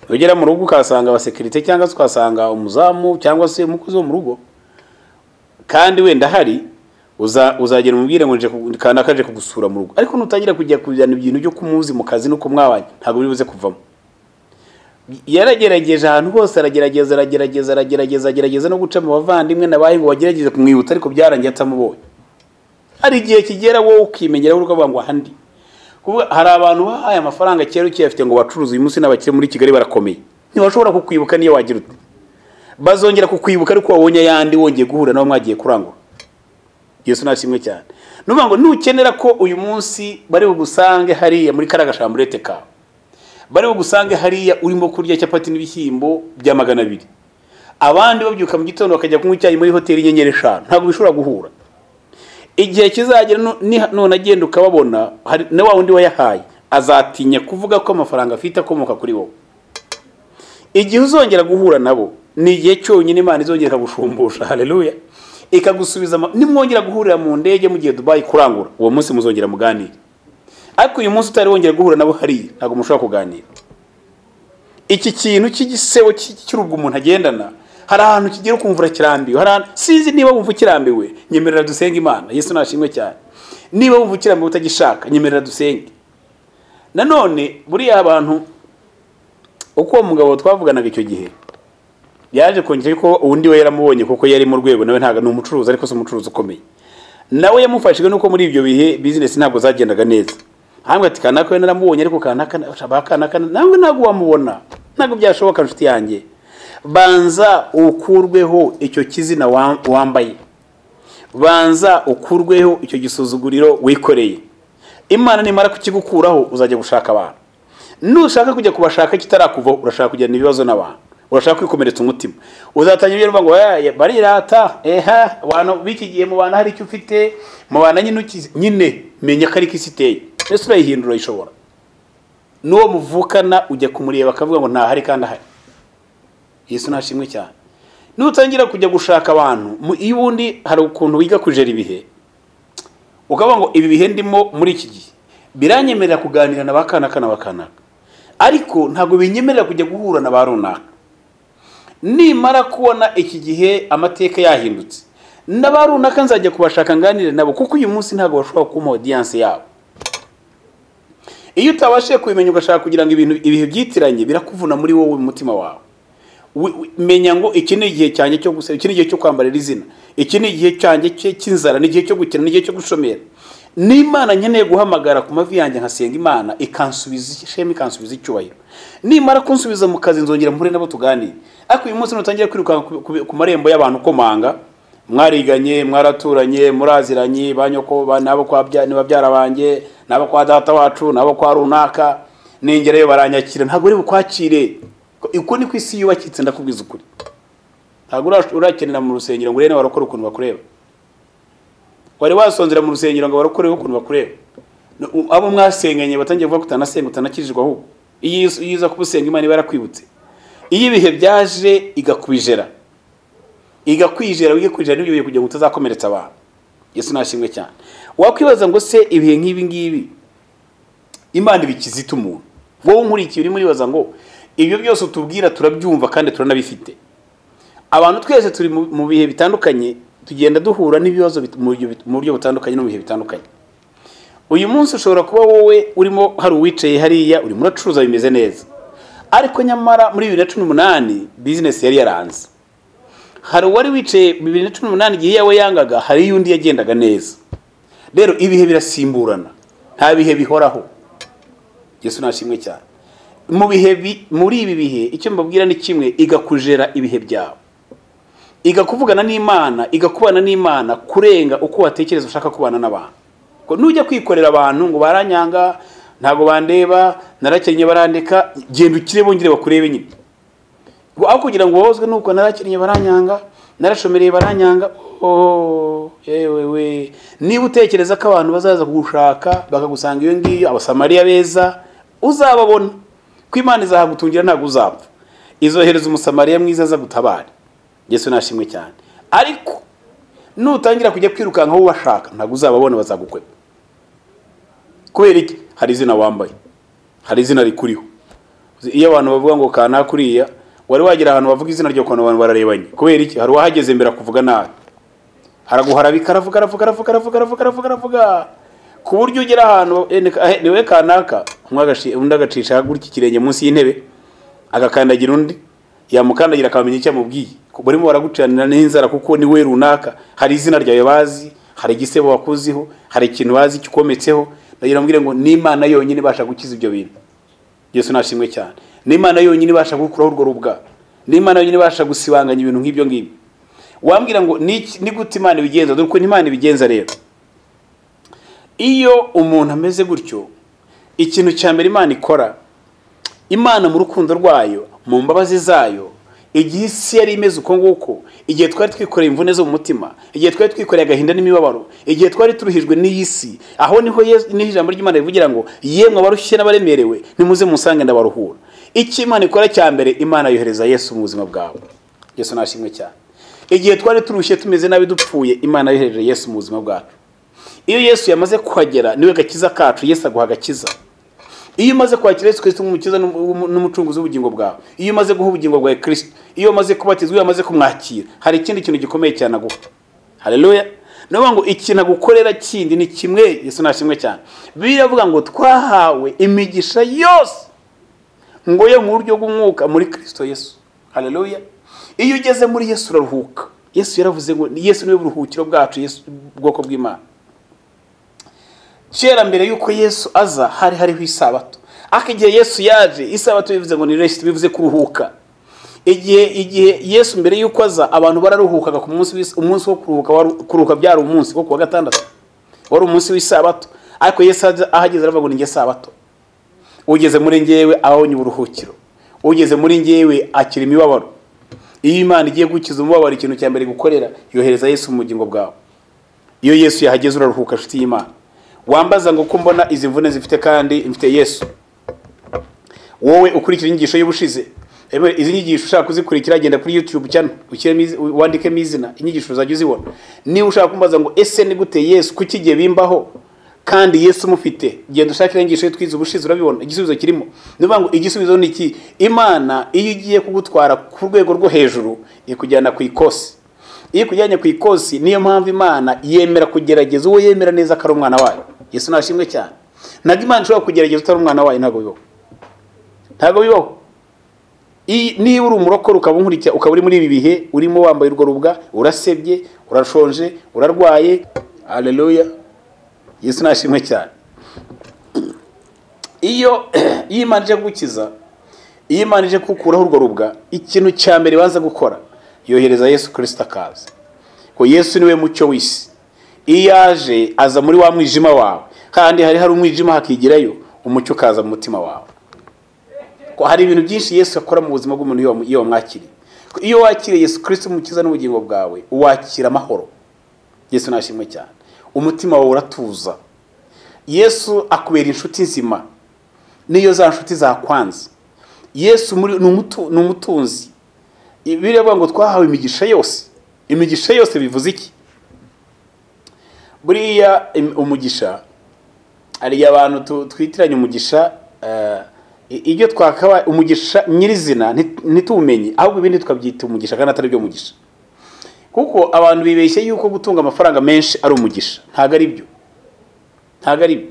Ugera mu rugo ukasanga abasekirite cyangwa se ukasanga umuzamu cyangwa se umukozi wo mu rugo, kandi wenda hari uzagera umubwire ngo nje kanaka aje kugusura mu rugo. Ariko nutangira kujya kujyana ibintu byo kumuzi mu kazi no kumwabanye, ntabwo biri buze kuvamo. Yaragerageje ahantu hose, aragerageza aragerageza aragerageza agerageza no guca mu bavandimwe nabaye ngo bagerageze kumwibutsa, ariko byarangiye atamubonye. Hari igihe kigera wowe ukimenyera urugo ngo ahandi. Kuvuga hari abantu bahaye amafaranga kera ukiyafite ngo bacuruze, uyu munsi n'abakire muri Kigali barakomeye, ntibashobora kukwibuka niyo wagira ute. Bazongera kukwibuka ariko wabonye ayandi wongeye guhura nabo mwagiye kurangura. Yesu nashimwe cyane. Nuvuga ngo nukenera ko uyu munsi bari bugusange hariya muri karagashamburete kawe, bari bugusange hariya urimo kurya capati n'ibishyimbo bya 200, abandi babyuka mu gitondo bakajya kunywa icyayi muri hoteli inyenyeri 5, ntabwo bishobora guhura. Igihe kizagera none agenda ukababona, na wa wundi wayahaye azatinya kuvuga ko amafaranga afite akomoka kuri wowe. Igihe uzongera guhura nabo ni igihe cyonyine Imana izongera ikagushumbusha, haleluya, ikagusubiza. Nimwongera guhurira mu ndege mugiye Dubai kurangura, uwo munsi muzongera muganire. Ariko uyu munsi utari wongera guhura nabo hariya, ntabwo mushobora kuganira. Iki kintu cy'igisebo cy'urubwo umuntu agendana, hari ahantu kigera ukumva kirambiwe, hari sinzi niba wumva kirambiwe, nyemerera dusenge Imana. Yesu nashimwe cyane. Niba wumva kirambiwe utagishaka, nyemerera dusenge. Nanone buriya abantu Uko uwo mugabo twavuganaga icyo gihe yaje kongera ko undi we yaramubonye, kuko yari mu rwego, nawe ntabwo ni umucuruzi, ariko si umucuruzi ukomeye. Nawe yamufashijwe nuko muri ibyo bihe business ntabwo zagendaga neza. Hambwe ati kanaka we naramubonye, ariko kanaka kanaka nawe ntabwo wamubona, ntabwo byashoboka nshuti yanjye. Banza ukurweho icyo kizina wambaye, banza ukurweho icyo gisuzuguriro wikoreye. Imana nimara kukigukuraho uzajya gushaka abantu. Nushaka kujya kubashaka kitarakuvaho, urashaka kujyana ibibazo n'abantu, urashaka kwikomeretsa umutima, uzatangira ibyo ngo barirata, eha abantu b'iki gihe mu bantu hari icyo ufite, mu bantu nyine nyine menya ko ari isi iteye. Ese urayihindura ishobora? N'uwo muvukana ujya kumureba akavuga ngo ntahari kandi ahari. Yesu nashimwe cyane. Nutangira kujya gushaka abantu, iyo ubundi hari ukuntu wiga kujera ibihe, ukavuga ngo ibi bihe ndimo muri iki gihe biranyemerera kuganira na bakanaka na bakanaka, ariko ntabwo binyemerera kujya guhura na ba runaka. Nimara kubona iki gihe amateka yahindutse, na ba runaka nzajya kubashaka nganire nabo, kuko uyu munsi ntabwo bashobora kumpa audience yabo. Iyo utabashije kubimenya ugashaka kugira ngo ibintu ibihe byitiranye, birakuvuna muri wowe mu mutima wawe. Menya ngo iki ni igihe cyanjye cyo gusaba, iki ni igihe cyo kwambarira izina, iki ni igihe cyanjye cy'inzara, ni igihe cyo gukena, ni igihe cyo gushomera. N'Imana nkeneye guhamagara ku mavi yanjye nkasenga Imana ikansubiza ishema, ikansubiza icyubahiro. Nimara kunsubiza mu kazi nzongera mpure nabo tuganire. Ariko uyu munsi nutangira kwirukanka ku marembo y'abantu komanga, mwariganye, mwaraturanye, muraziranye, ba nyoko, nabo kwa babyara banjye, nabo kwa data wacu, nabo kwa runaka, ningereyo baranyakira, ntabwo uri bukwakire. Uko ni ku isi yubakitse, ndakubwiza ukuri. Ntabwo urakenera mu rusengero ngo urebe barakora ukuntu bakureba. Wari wasonzera mu rusengero ngo barakore ukuntu bakureba. Abo mwasenganye batangiye kuvuga kutanasenga, utanakijijwe ahubwo. Iyo iza kubusenga Imana ibarakwibutse. Iyo ibihe byaje igakwijera, igakwijera, wige kwijera n'ibyo bihe kugira ngo utazakomeretsa abantu. Yesu nashimwe cyane. Wakwibaza ngo se ibihe nk'ibi ngibi Imana ibikizita umuntu? Wowe nkurikiye urimo uribaza ngo ibyo byose utubwira turabyumva kandi turanabifite. Abantu twese turi mu bihe bitandukanye, tugenda duhura n'ibibazo mu buryo butandukanye no mu bihe bitandukanye. Uyu munsi ushobora kuba wowe urimo hari uwicaye hariya urimo uracuruza bimeze neza, ariko nyamara muri 2018 business yari yaranze. Hari uwari wicaye 2018 igihe yawe yangaga, hari yundi yagendaga neza. Rero ibihe birasimburana, nta bihe bihoraho. Yesu nashimwe cyane. Mu bihe muri ibi bihe icyo mbabwira ni kimwe, igakujera ibihe byawe, igakuvugana n'Imana, igakubana n'Imana kurenga uko watekereza ushaka kubana n'abantu. Ko nujya kwikorera abantu ngo baranyanga, ntago bandeba, narakenye barandeka, genda ukire bongere bakurebe nyine. Aho kugira ngo wozwe nuko narakenye baranyanga, narashomereye baranyanga, oh yewe we, niba utekereza ko abantu bazaza kugushaka bakagusanga iyo ngiyo, abasamariya beza uzababona. Ko Imana izahagutungira ntabwo uzapfa, izohereza umusamariya mwiza aza gutabara. Yesu nashimwe cyane. Ariko nutangira kujya kwirukanka aho ubashaka, ntabwo uzababona, bazagukwepa. Kubera iki? Hari izina wambaye, hari izina rikuriho. Iyo abantu bavuga ngo kana kuriya, wari wagira ahantu bavuga izina ryo kono abantu bararebanye. Kubera iki? Hari uwahageze mbere akuvuga nabi, araguharabika, aravuga aravuga aravuga aravuga aravuga aravuga aravuga, ku buryo ugera ahantu niwe kanaka undi agacisha gutya ikirenge munsi y'intebe, agakandagira undi, yamukandagira akamenya icyo amubwiye. Barimo baragucanira n'inzara kuko ni we runaka, hari izina ryawe bazi, hari igisebo wakuziho, hari ikintu bazi kikometseho. Ndagira mbwire ngo n'Imana yonyine ibasha gukiza ibyo bintu. Yesu nashimwe cyane. N'Imana yonyine ibasha gukuraho urwo rubwa, n'Imana yonyine ibasha gusibanganya ibintu nk'ibyo ngibyo. Wambwira ngo ni gute Imana ibigenza? Dore uko Imana ibigenza rero. Iyo umuntu ameze gutyo, ikintu cya mbere Imana ikora, Imana mu rukundo rwayo, mu mbabazi zayo, igihe isi yari imeze uko nguko, igihe twari twikoreye imvune zo mu mutima, igihe twari twikoreye agahinda n'imibabaro, igihe twari turuhijwe n'iyi si, aho niho niho ijambo ry'Imana rivugira ngo yemwe abarushye n'abaremerewe nimuze musange ndabaruhura. Icyo Imana ikora cya mbere, Imana yohereza Yesu mu buzima bwawe. Yesu nashimwe cyane. Igihe twari turushye tumeze nabi dupfuye, Imana yohereje Yesu mu buzima bwacu. Iyo Yesu yamaze kuhagera, niwe gakiza kacu. Yesu aguha agakiza. Iyo umaze kwakira Yesu Kristo nk'umukiza n'umucunguzi w'ubugingo bwawe, iyo umaze guha ubugingo bwawe Kristo, iyo umaze kubatizwa, iyo umaze kumwakira, hari ikindi kintu gikomeye cyane aguha. Haleluya. Navuga ngo ikintu agukorera kindi ni kimwe. Yesu nashimwe cyane. Bibiliya iravuga ngo twahawe imigisha yose Ngo yo mu buryo bw'umwuka muri Kristo Yesu. Haleluya. Iyo ugeze muri Yesu uraruhuka. Yesu yaravuze ngo Yesu niwe buruhukiro bwacu, Yesu ubwoko bw'Imana. Kera mbere yuko Yesu aza hari hariho isabato. Ariko igihe Yesu yaje, isabato bivuze ngo ni rest, bivuze kuruhuka. Igihe Yesu mbere yuko aza abantu bararuhukaga ku munsi, umunsi wo kuruhuka kuruhuka byari umunsi wo kuwa gatandatu. Wari umunsi w'isabato. Ariko Yesu ahageze aravuga ngo ni nge sabato. Ugeze muri ngewe abonye uburuhukiro. Ugeze muri ngewe akira imibabaro. Iyo Imana igiye gukiza umubabaro, ikintu cya mbere gukorera yohereza Yesu mu bugingo bwawe. Iyo Yesu yahageze uraruhuka, nshuti y'Imana. Wambaza ngo ko mbona izi mvune zifite kandi mfite Yesu. Wowe ukurikira inyigisho y'ubushize, izi nyigisho ushaka kuzikurikira genda kuri YouTube channel, ushyiremo wandikemo izina, inyigisho uzajya uzibona. Niba ushaka kumbaza ngo ese ni gute Yesu kuki igihe bimbaho kandi Yesu mufite, genda ushakira inyigisho twize ubushize urabibona igisubizo kirimo. Niba ngo igisubizo ni iki? Imana iyo igiye kugutwara ku rwego rwo hejuru ikujyana ku ikosi. Iyo ikujyanye ku ikosi, niyo mpamvu Imana yemera kugerageza uwo yemera neza ko ari umwana wayo. Yesu nashimwe cyane. Ntabwo Imana ishobora kugerageza utari umwana wayo, ntabwo bibaho. Ntabwo bibaho. Niba uri umurokore ukaba unkurikira, ukaba uri muri ibi bihe urimo wambaye urwo rubwa, urasebye, urashonje, urarwaye. Haleluya. Yesu nashimwe cyane. Iyo Imana ije gukiza, iyo Imana ije gukuraho urwo rubwa, ikintu cya mbere baza gukora yohereza Yesu Kristo akaza. Ko Yesu niwe mucyo w'isi. Iyo aje aza muri wa mwijima wawe, kandi hari umwijima hakigirayo umucyo ukaza mu mutima wawe. Ko hari ibintu byinshi Yesu akora mu buzima bw'umuntu iyo wamwakiriye. Iyo wakiriye Yesu Kristo umukiza n'ubugingo bwawe, uwakira amahoro. Yesu nashimwe cyane. Umutima wawe uratuza. Yesu akubera inshuti nzima. Niyo za nshuti zakwanze. Yesu muri ni umutunzi. Biravuga ngo twahawe imigisha yose. Imigisha yose bivuze iki? Buriya umugisha ari abantu twitiranye umugisha, ibyo twakaba umugisha nyirizina ntitumenye, ahubwo ibindi tukabyita umugisha kandi atari byo mugisha. Kuko abantu bibeshye yuko gutunga amafaranga menshi ari umugisha. Ntago ari byo. Ntago ari byo.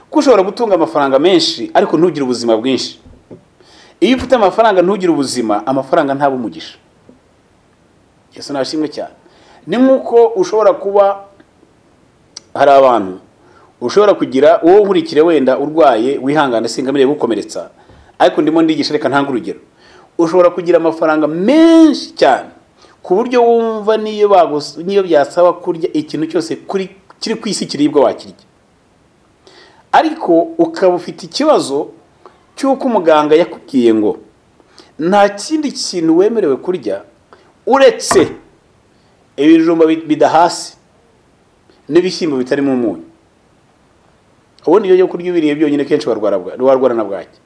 Kuko ushobora gutunga amafaranga menshi ariko ntugire ubuzima bwinshi. Iyo ufite amafaranga ntugire ubuzima, amafaranga ntaba umugisha. Yesu nashimwe cyane. Ni nkuko ushobora kuba hari abantu ushobora kugira wowe nkurikire wenda urwaye wihangane singamire gukomeretsa, ariko ndimo ndigisha reka ntanga urugero. Ushobora kugira amafaranga menshi cyane ku buryo wumva niyo byasaba kurya ikintu cyose kuri kiri ku isi kiribwa wakirya, ariko ukaba ufite ikibazo cy'uko umuganga yakubwiye ngo nta kindi kintu wemerewe kurya uretse ibijumba bidahasi n'ibishyimbo bitarimo umunyu. Ubundi iyo kurya ibiriye byonyine kenshi warwara na bwaki.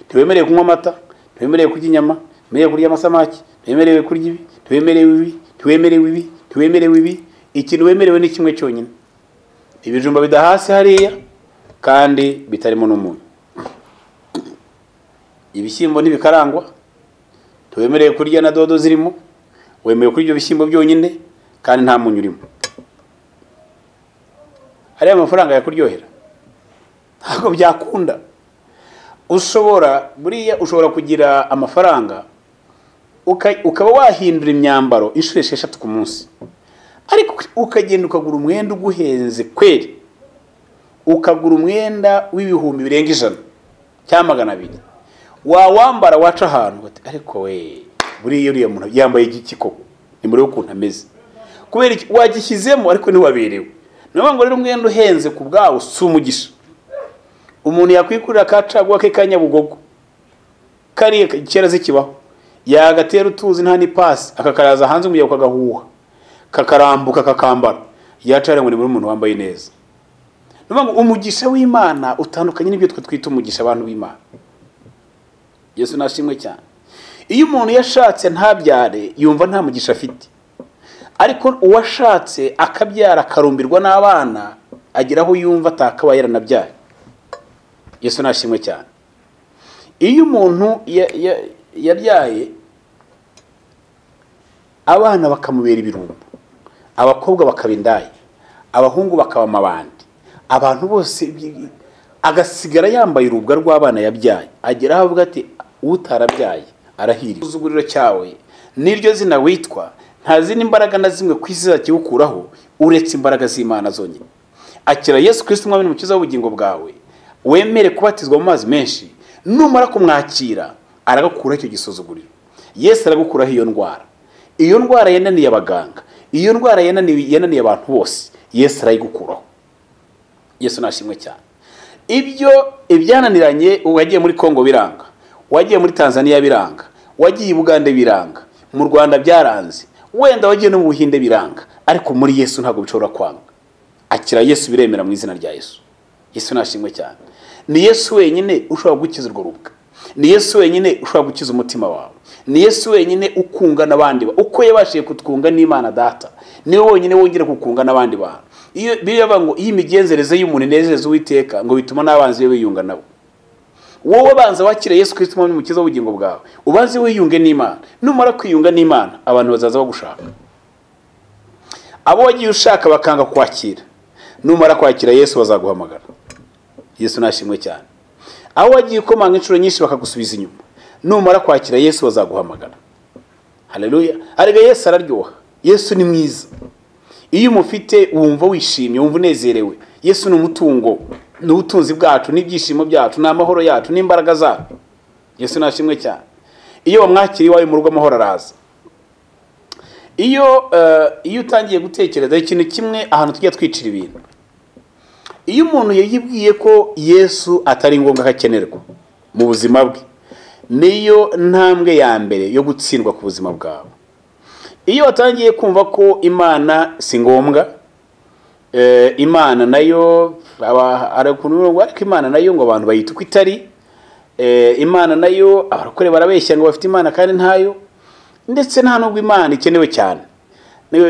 Ntiwemerewe kunywa amata, ntiwemerewe kurya inyama, ntiwemerewe kurya amasamaki, ntiwemerewe kurya ibi, ntiwemerewe ibi, ntiwemerewe ibi, ntiwemerewe ibi. Ikintu wemerewe ni kimwe cyonyine, ibijumba bidahasi hariya kandi bitarimo n'umunyu. Ibishyimbo ntibikarangwa, ntiwemerewe kurya na dodo zirimo, wemerewe kurya ibyo bishyimbo byonyine kandi nta munyu urimo. Hariya amafaranga yakuryohera ntabwo byakunda. Ushobora buriya ushobora kugira amafaranga ukaba wahindura imyambaro inshuro 6 ku munsi, ariko ukagenda ukagura umwenda uguhenze kweri, ukagura umwenda w'ibihumbi birenga 100 cyangwa 200, wawambara waca ahantu ariko we buriya uriya muntu yambaye igiki koko, ni muri ukuntu ameze kubera wagishyizemo ariko ntiwaberewe. Niyo ngo rero umwenda uhenze ku bwawo si umugisha. Umuntu yakwikurira kacaguwa ke kanyabugogo kari kera zikibaho, yagatera utuzi nta ni pasi, akakaraza hanze umuyaga ukagahuha kakarambuka kakambara, yacara ngo ni muri umuntu wambaye neza. Niyo ngo umugisha w'Imana utandukanye n'ibyo twe twita umugisha abantu b'Imana. Yesu nashimwe cyane. Iyo umuntu yashatse ntabyare yumva nta mugisha afite, ariko uwashatse akabyara akarumbirwa n'abana ageraho yumva atakaba yaranabyaye. Yesu nashimwe cyane. Iyo umuntu yabyaye abana bakamubera ibirumbo, abakobwa bakaba indaya, abahungu bakaba amabandi, abantu bose agasigara yambaye urubwa rw'abana yabyaye, ageraho avuga ati Utarabyaye arahiriwe. Igisuzuguriro cyawe n'iryo zina witwa, nta zindi mbaraga na zimwe ku isi zakigukuraho uretse imbaraga z'Imana zonyine. Akira Yesu Kristo umwami n'umukiza w'ubugingo bwawe, wemere kubatizwa mu mazi menshi. Numara kumwakira aragukuraho icyo gisuzuguriro. Yesu aragukuraho iyo ndwara. Iyo ndwara yananiye abaganga, iyo ndwara yananiye abantu bose, Yesu arayigukuraho. Yesu nashimwe cyane. Ibyo ibyananiranye, wagiye muri Kongo biranga, wagiye muri Tanzania biranga, wagiye i Bugande biranga, mu Rwanda byaranze, wenda wagiye no mu Buhinde biranga, ariko muri Yesu ntabwo bishobora kwanga. Akira Yesu, biremera mu izina rya Yesu. Yesu nashimwe cyane. Ni Yesu wenyine ushobora gukiza urwo rubwa. Ni Yesu wenyine ushobora gukiza umutima wawe. Ni Yesu wenyine ukunga n'abandi. Uko yabashije kutwunga n'Imana Data, niwe wenyine wongera kukunga n'abandi bantu. Iyo bivuga ngo iyi migenzereze y'umuntu inezeza Uwiteka, ngo bituma n'abanzi be biyunga nabo. Wowe banza wakire Yesu Kristo umwami n'umukiza w'ubugingo bwawe, ubanze wiyunge n'Imana. Numara kwiyunga n'Imana, abantu bazaza bagushaka. Abo wagiye ushaka bakanga kwakira, numara kwakira Yesu bazaguhamagara. Yesu nashimwe cyane. Aho wagiye ukomanga inshuro nyinshi bakagusubiza inyuma, numara kwakira Yesu bazaguhamagara. Haleluya. Arega Yesu araryoha. Yesu ni mwiza. Iyo umufite wumva wishimye, wumva unezerewe. Yesu ni umutungo, ni ubutunzi bwacu, n'ibyishimo byacu, n'amahoro yacu, n'imbaraga zacu. Yesu nashimwe cyane. Iyo wamwakiriye iwawe mu rugo, amahoro araza. Iyo utangiye gutekereza ikintu kimwe, ahantu tujya twicira ibintu, iyo umuntu yibwiye ko Yesu atari ngombwa ko akenerwa mu buzima bwe, niyo ntambwe ya mbere yo gutsindwa ku buzima bwawe. Iyo watangiye kumva ko Imana si ngombwa, Imana nayo ariko Imana nayo ngo abantu bayita uko itari, Imana nayo abarokore barabeshya ngo bafite Imana kandi ntayo, ndetse nta nubwo Imana ikenewe cyane.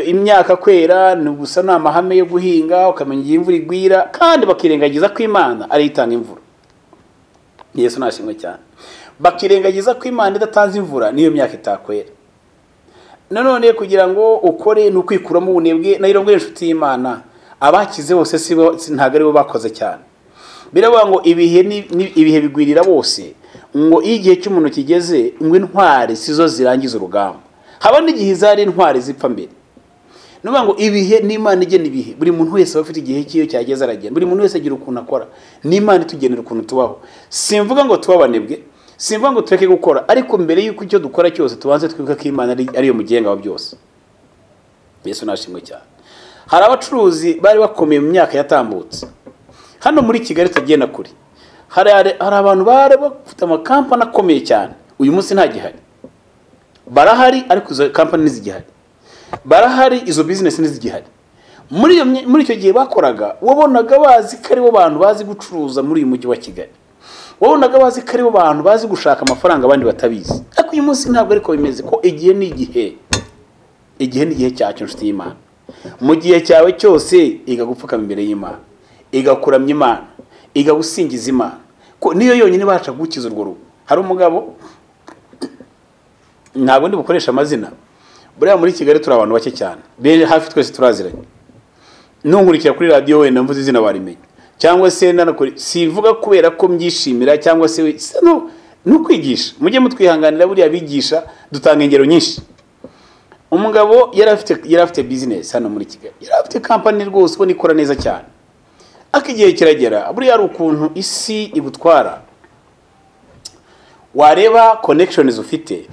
Imyaka kwera ni gusa ni amahame yo guhinga, ukamenya igihe imvura igwira, kandi bakirengagiza ko Imana ari itanga imvura. Yesu nashimwe cyane. Bakirengagiza ko Imana idatanze imvura niyo myaka itakwera. Nanone kugira ngo ukore ni ukwikuramo ubunebwe. Nayo ngo inshuti y'Imana, abakize bose si ntago aribo bakoze cyane. Biravuga ngo ibihe ibihe bigwirira bose, ngo iyo igihe cy'umuntu kigeze, ngo intwari sizo zirangiza urugamba. Haba n'igihe zari intwari zipfa mbere. Nuvuga ngo ibihe n'Imana igena ibihe. Buri muntu wese aba afite igihe cyiyo cyageze aragenda. Buri muntu wese agira ukuntu akora. N'Imana itugenera ukuntu tubaho. Simvuga ngo tubabanebwe, simvuga ngo tureke gukora, ariko mbere yuko icyo dukora cyose tubanze twibuka ko Imana ariyo mugenga wa byose. Yesu nashimwe cyane. Hari abacuruzi bari bakomeye mu myaka yatambutse. Hano muri Kigali tugenda kuri, hari abantu bari bafite amakampani akomeye cyane. Uyu munsi nta gihari. Barahari ariko izo kampani ntizigihari. Barahari izo business ntizigihari. Muri icyo gihe bakoraga, wabonaga bazi ko aribo bantu bazi gucuruza muri uyu mujyi wa Kigali. Wabonaga bazi ko aribo bantu bazi gushaka amafaranga abandi batabizi. Ariko uyu munsi ntabwo ariko bimeze, ko igihe ni igihe. Igihe ni igihe cyacu, inshuti y'Imana. Mu gihe cyawe cyose iga gupfukama imbere y'Imana, igakuramya Imana, igagusingiza Imana, ko niyo yonyine ibasha gukiza urwo rugo. Hari umugabo, ntabwo ndi bukoresha amazina, buriya muri Kigali turi abantu bake cyane, hafi twese turaziranye. Nunkurikira kuri radiyo wenda mvuze izina barimenya, cyangwa se sivuga kubera ko mbyishimira, cyangwa se no kwigisha. Mujye mutwihanganira, buriya bigisha dutanga ingero nyinshi. Umugabo yari afite business hano muri Kigali, yari afite company rwose ubona ikora neza cyane. Ariko igihe kiragera, buriya ari ukuntu isi igutwara, wareba connections ufite,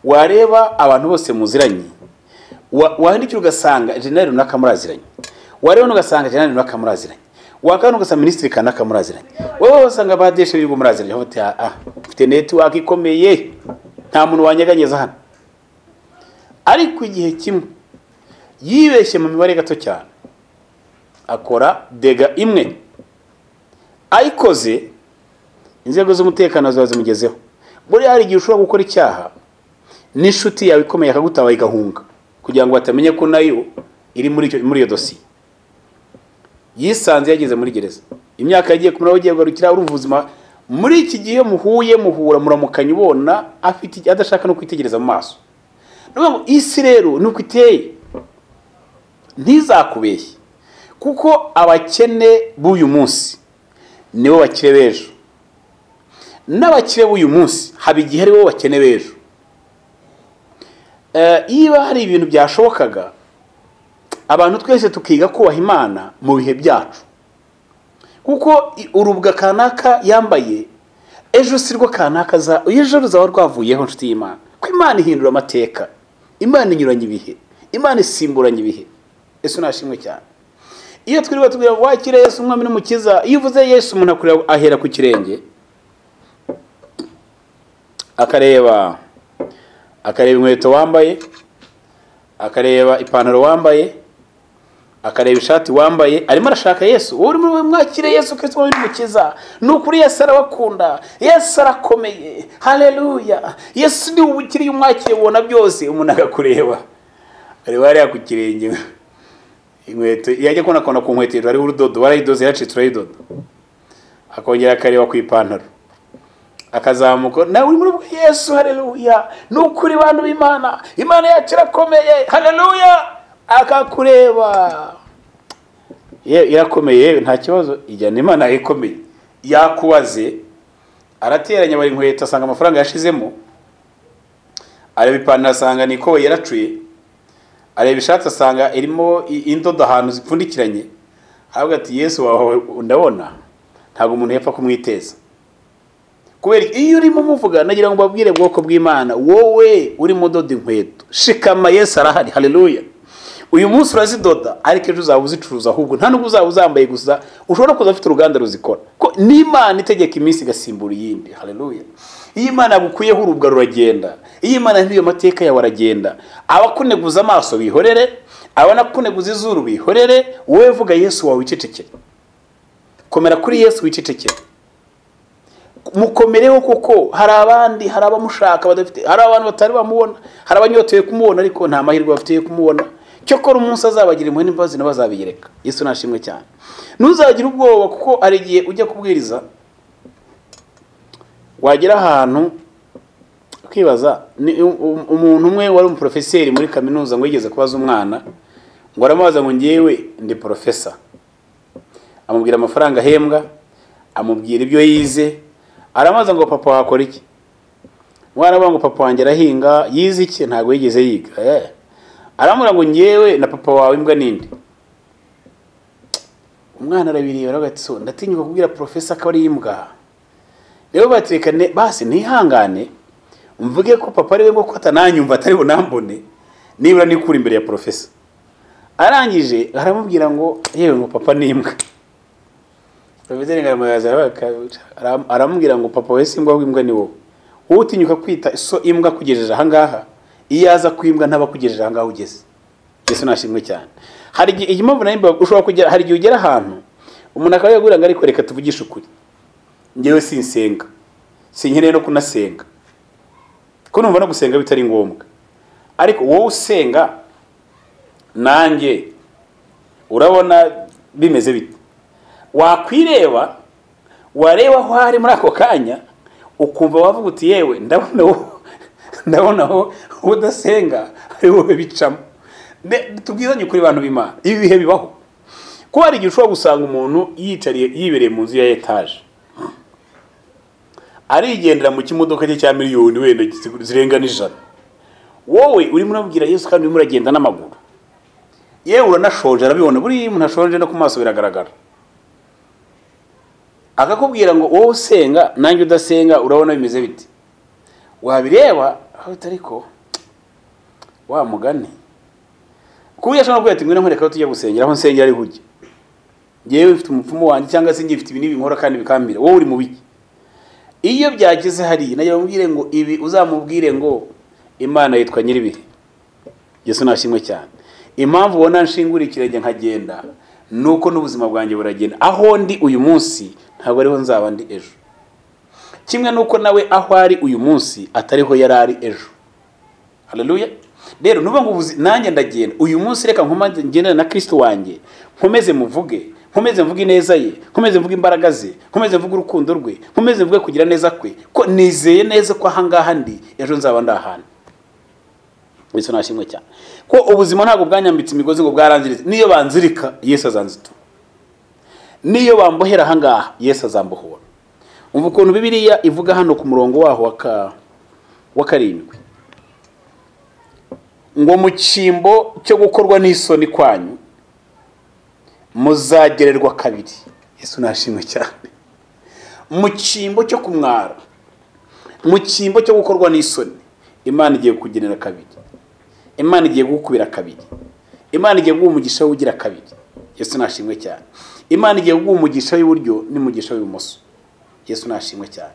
wareba abantu bose muziranye, wahindukira ugasanga general runaka muraziranye, wareba ugasanga general runaka muraziranye, wakana ugasanga minisitiri kanaka muraziranye, wowe usanga badeshe bigo muraziranye, uti mfite network ikomeye, nta muntu wanyeganyeza hano. Ariko igihe kimwe yibeshye mu mibare gato cyane, akora dega imwe, ayikoze inzego z'umutekano ziba zimugezeho. Buriya hari igihe ushobora gukora icyaha n'inshuti yawe ikomeye akagutabaye igahunga, kugira ngo batamenye ko nayo iri muri iyo dosiye. Yisanze yageze muri gereza, imyaka yagiye kumara ugiye kugarukira urumva ubuzima. Muri iki gihe muhuye muhura muramukanya, ubona afite adashaka no kwitegereza mu maso. Nuvuga ngo isi rero nuko iteye, ntizakubeshye, kuko abakene b'uyu munsi nibo bakire b'ejo, N'abakire b'uyu munsi haba igihe ari bo bakene b'ejo. Iyo hari ibintu byashobokaga abantu twese tukiga kubaha Imana mu bihe byacu, kuko urubwa kanaka yambaye ejo sirwo kanaka za ejo ruzaba rwavuyeho. Nshuti y'Imana, ko Imana ihindura amateka, Imana inyuranya ibihe, Imana isimburanya ibihe. Yesu nashimwe cyane. Iyo twiriwe tubwira wakire Yesu umwami n'umukiza, iyo uvuze Yesu umuntu akureba ahera ku kirenge, akareba inkweto wambaye, akareba ipantaro wambaye, akareba ishati wambaye, arimo arashaka Yesu. Wowe urimo mwakire Yesu Kristo umwami n'umukiza, ni ukuri Yesu arabakunda, Yesu arakomeye, haleluya. Yesu ni ubukiriye, umwakire ubona byose. Umuntu akakureba areba hariya ku kirenge, inkweto yajya kubona akabona ku nkweto hejuru hariho urudodo, warayidoze yacitse urayidoda, akongera akareba ku ipantaro, akazamuka nawe uri muri Yesu, haleluya. Ni ukuri bantu b'Imana, Imana yacu irakomeye, haleluya. Akakureba, ye irakomeye, nta kibazo, ijyana Imana ikomeye. Yakubaze arateranya bari inkweto asanga amafaranga yashizemo, areba ipantaro asanga niko yaracuye, areba ishati asanga irimo indodo ahantu zipfundikiranye, aravuga ati Yesu wawe ndabona ntabwo umuntu yapfa kumwiteza. Kubera iyo urimo umuvuga, nagira ngo mbabwire bwoko bw'Imana, wowe urimo udoda inkweto, shikama, Yesu arahari, haleluya. Uyu munsi urazidoda, ariko ejo uzaba uzicuruza, ahubwo nta nubwo uzaba uzambaye gusa, ushobora kuza ufite uruganda ruzikora. Ko n'Imana itegeka iminsi igasimbura iyindi, haleluya. Iyo Imana yagukuyeho urubwa ruragenda, iyo Imana ntiyo mateka yawe aragenda. Abakuneguza amaso bihorere, abanakuneguza izuru bihorere, wowe vuga Yesu wawe wicecekere. Komera kuri Yesu wicecekere. Mukomereho, kuko hari abandi, hari abamushaka badafite, hari abantu batari bamubona, hari abanyotewe kumubona ariko nta mahirwe bafite kumubona. Cyokora umunsi azabagira impuhwe n'imbabazi nabo azabiyereka. Yesu nashimwe cyane. Ntuzagira ubwoba, kuko hari igihe ujya kubwiriza wagera ahantu ukibaza. Umuntu umwe wari umuprofeseri muri kaminuza ngo yigeze kubaza umwana, ngo aramubaza ngo ngewe ndi profesa, amubwira amafaranga ahembwa, amubwira ibyo yize, aramubaza ngo papa wakora iki? Umwana ngo papa wanjye arahinga, yize iki? Ntabwo yigeze yiga. Aramubwira ngo ngewe na papa wawe imbwa ninde? Umwana arabireba aravuga ati so ndatinyuka kubwira profesa ko ari imbwa. Rero batekane basi ntihangane mvuge ko papa ari we, ngo ko atananyumva atari bunambone, nibura nikura imbere ya profesa. Arangije aramubwira ngo yewe ngo papa ni imbwa. Profeseri Ngaramayaza aramubwira ngo papa we si imbwa, imbwa ni wowe. Wowe utinyuka kwita so imbwa kugejeje aha ngaha, iyo aza kwimbwa ntaba kugejeje aha ngaha ugeze. Yesu nashimwe cyane. Hari igihe impamvu nayo ushobora kugera, hari igihe ugera ahantu umuntu akaba yagura ngo ariko reka tuvugishe ukuri, ngewe sinsenga, sinkeneye no kunasenga, ko numva no gusenga bitari ngombwa, ariko wowe usenga nanjye urabona bimeze bite? Wakwireba, wareba aho ari muri ako kanya, ukumva wavuga uti yewe ndabona aho udasenga ari wowe bicamo. Tubwizanye kuri bantu b'Imana, ibi bihe bibaho. Ko hari igihe ushobora gusanga umuntu yicariye yibereye mu nzu ya etage, arigendera mu kimodoka cye cya miliyoni wenda zirenga n'ijana, wowe urimo urabwira Yesu kandi urimo uragenda n'amaguru. Yewe uranashonje, arabibona, buriya umuntu ashonje no ku maso biragaragara. Akakubwira ngo wowe usenga nanjye udasenga urabona bimeze bite? Wabireba ariko wa mugani kuba yashobora kuvuga ati ngwino nkwereka aho tujya gusengera, aho nsengera ari hujye, ngewe mfite umupfumu wanjye cyangwa se ngifite ibi n'ibi nkora kandi bikambira, wowe uri mu biki? Iyo byageze hariya nagira mubwire ngo ibi uzamubwire ngo Imana yitwa nyiribihe. Yesu nashimwe cyane. Impamvu ubona nshingura ikirenge nkagenda nuko n'ubuzima bwanjye buragenda. Aho ndi uyu munsi ntabwo ariho nzaba ndi ejo, kimwe nuko nawe aho ari uyu munsi atariho yari ari ejo. Haleluya. Rero nuba ngo nanjye ndagenda uyu munsi, reka nkomeze ngendane na Kristo wanjye, nkomeze muvuge, nkomeze mvuge ineza ye, nkomeze mvuge imbaraga ze, nkomeze mvuge urukundo rwe, nkomeze mvuge kugira neza kwe, ko nizeye neza ko aha ngaha ndi ejo nzaba ndahana. Yesu nashimwe cyane. Ko ubuzima ntabwo bwanyambitse imigozi ngo bwarangiritse, niyo banzirika Yesu azanzitura, niyo bambohera aha ngaha Yesu azambohora. Umva ukuntu Bibiliya ivuga hano ku murongo waho wa 7, ngo mu cyimbo cyo gukorwa n'isoni kwanyu muzagererwa kabiri. Yesu nashimwe cyane. Mu cyimbo cyo kumwara, mu cyimbo cyo gukorwa n'isoni, Imana igiye kugenera kabiri, Imana igiye gukubira kabiri, Imana igiye guha umugisha ugira kabiri. Yesu nashimwe cyane. Imana igiye guha umugisha w'iburyo n'umugisha w'ibumoso. Yesu nashimwe cyane.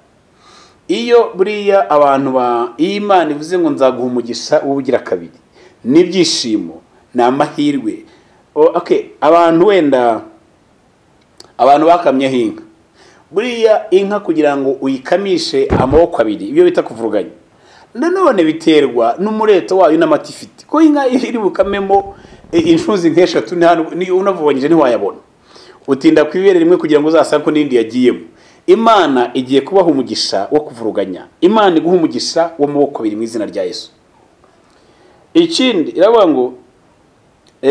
Iyo buriya abantu ba Imana ivuze ngo nzaguha umugisha ugira kabiri, n'ibyishimo, ni amahirwe. Okay, abantu wenda abantu bakamyeho inka, buriya inka kugira ngo uyikamishe amaboko abiri, ibyo bita kuvuruganya, nanone biterwa n'umureto wayo n'amata ifite. Ko inka iri bukamemo inshuzi nk'eshatu unavubanyije ntiwayabona, utinda ku ibere rimwe kugira ngo uzasange ko n'indi yagiyemo. Imana igiye kubaha umugisha wo kuvuruganya, Imana iguha umugisha w'amaboko abiri mu izina rya Yesu. Ikindi iravuga ngo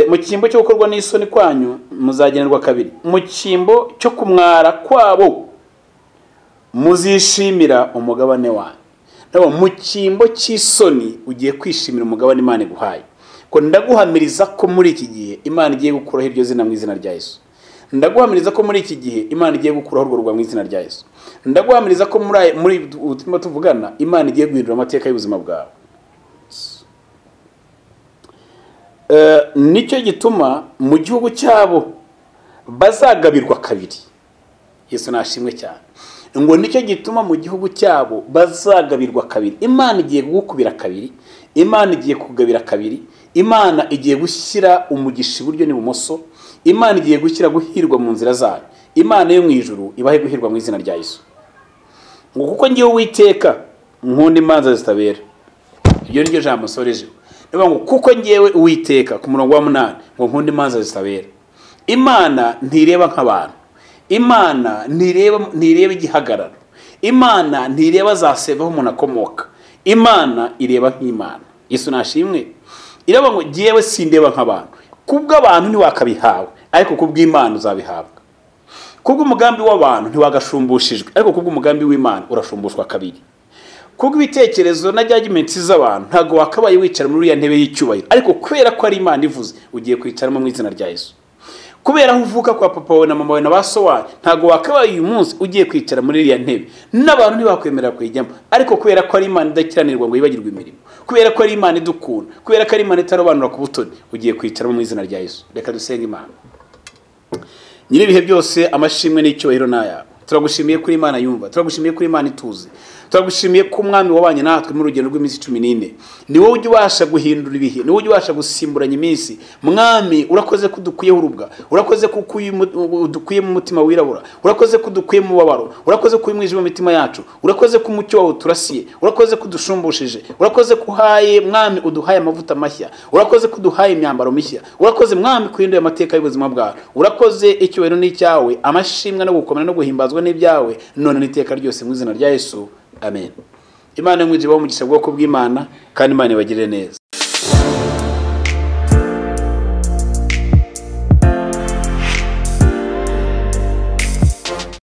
mu cyimbo cyo gukorwa n'isoni kwanyu muzagenerwa kabiri, mu cyimbo cyo kumwara kwabo muzishimira umugabane wanyu. Nabo mu cyimbo cy'isoni ugiye kwishimira umugabane Imana iguhaye. Ko ndaguhamiriza ko muri iki gihe Imana igiye gukuraho iryo zina mu izina rya Yesu. Ndaguhamiriza ko muri iki gihe Imana igiye gukuraho urwo rwa mu izina rya Yesu. Ndaguhamiriza ko muri ubutumwa tuvugana Imana igiye guhindura amateka y'ubuzima bwawe. Nicyo gituma mu gihugu cyabo bazagabirwa kabiri. Yesu nashimwe cyane. Ngo nicyo gituma mu gihugu cyabo bazagabirwa kabiri. Imana igiye gukubira kabiri, Imana igiye kugabira kabiri, Imana igiye gushyira umugisha iburyo n'ibumoso, Imana igiye gushyira guhirwa mu nzira zayo. Imana yo mu ijuru ibahe guhirwa mu izina rya Yesu. Ngo kuko ngiye Uwiteka nkunda imanza zitabera. Iryo ni ryo jambo nsorejeho. Ngo kuko ngewe Uwiteka ku murongo wa 8 ngo nkunda imanza zitabera. Imana ntireba nk'abantu, Imana ntireba igihagararo, Imana ntireba za seva aho umuntu akomoka, Imana ireba nk'Imana. Yesu nashimwe. Iraba ngo ngewe sindeba nk'abantu, kubw'abantu ntiwakabihawe, ariko kubw'Imana uzabihabwa. Kubw'umugambi w'abantu ntiwagasumbushijwe, ariko kubw'umugambi w'Imana urashumbushwa kabiri. Kubw'ibitekerezo na judgments z'abantu ntago wakabaye wicara muri ya ntebe y'icyubahiro, ariko kubera ko ari Imana ivuze ugiye kwicaramo mu izina rya Yesu. Kubera aho uvuka kwa papa wawe na mama wawe na baso wawe ntago wakabaye uyu munsi ugiye kwicara muri iriya ntebe, n'abantu ntibakwemerera kuyijyamo, ariko kubera ko ari Imana idakiranirwa ngo yibagirwe imirimo, kubera ko ari Imana idukunda, kubera ko ari Imana itarobanura ku butoni, ugiye kwicaramo mu izina rya Yesu. Reka dusenge Imana. Nyiribihe byose, amashimwe n'icyubahiro n'ayawe. Turagushimiye kuri Imana yumva, turagushimiye kuri Imana ituze, turagushimiye ko Umwami wabanye natwe mu rugendo rw'iminsi 14. Ni wowe ujya ubasha guhindura ibihe, ni wowe ujya ubasha gusimburanya iminsi. Mwami, urakoze ko udukuyeho urubwa, urakoze ko udukuye mu mutima wirabura, urakoze ko udukuye mu mubabaro, urakoze ko umwijima mu mitima yacu, urakoze ko umucyo wawe uturasiye, urakoze ko udusumbushije, urakoze ko uhaye Mwami uduhaye amavuta mashya, urakoze ko uduhaye imyambaro mishya, urakoze Mwami kuhinduye amateka y'ubuzima bwawe, urakoze icyubahiro n'icyawe, amashimwe no gukomera no guhimbazwa n'ibyawe none n'iteka ryose mu izina rya Yesu. Amen. Imana imwijije umugisha bwoko bw'Imana, kandi Imana ibagirire neza.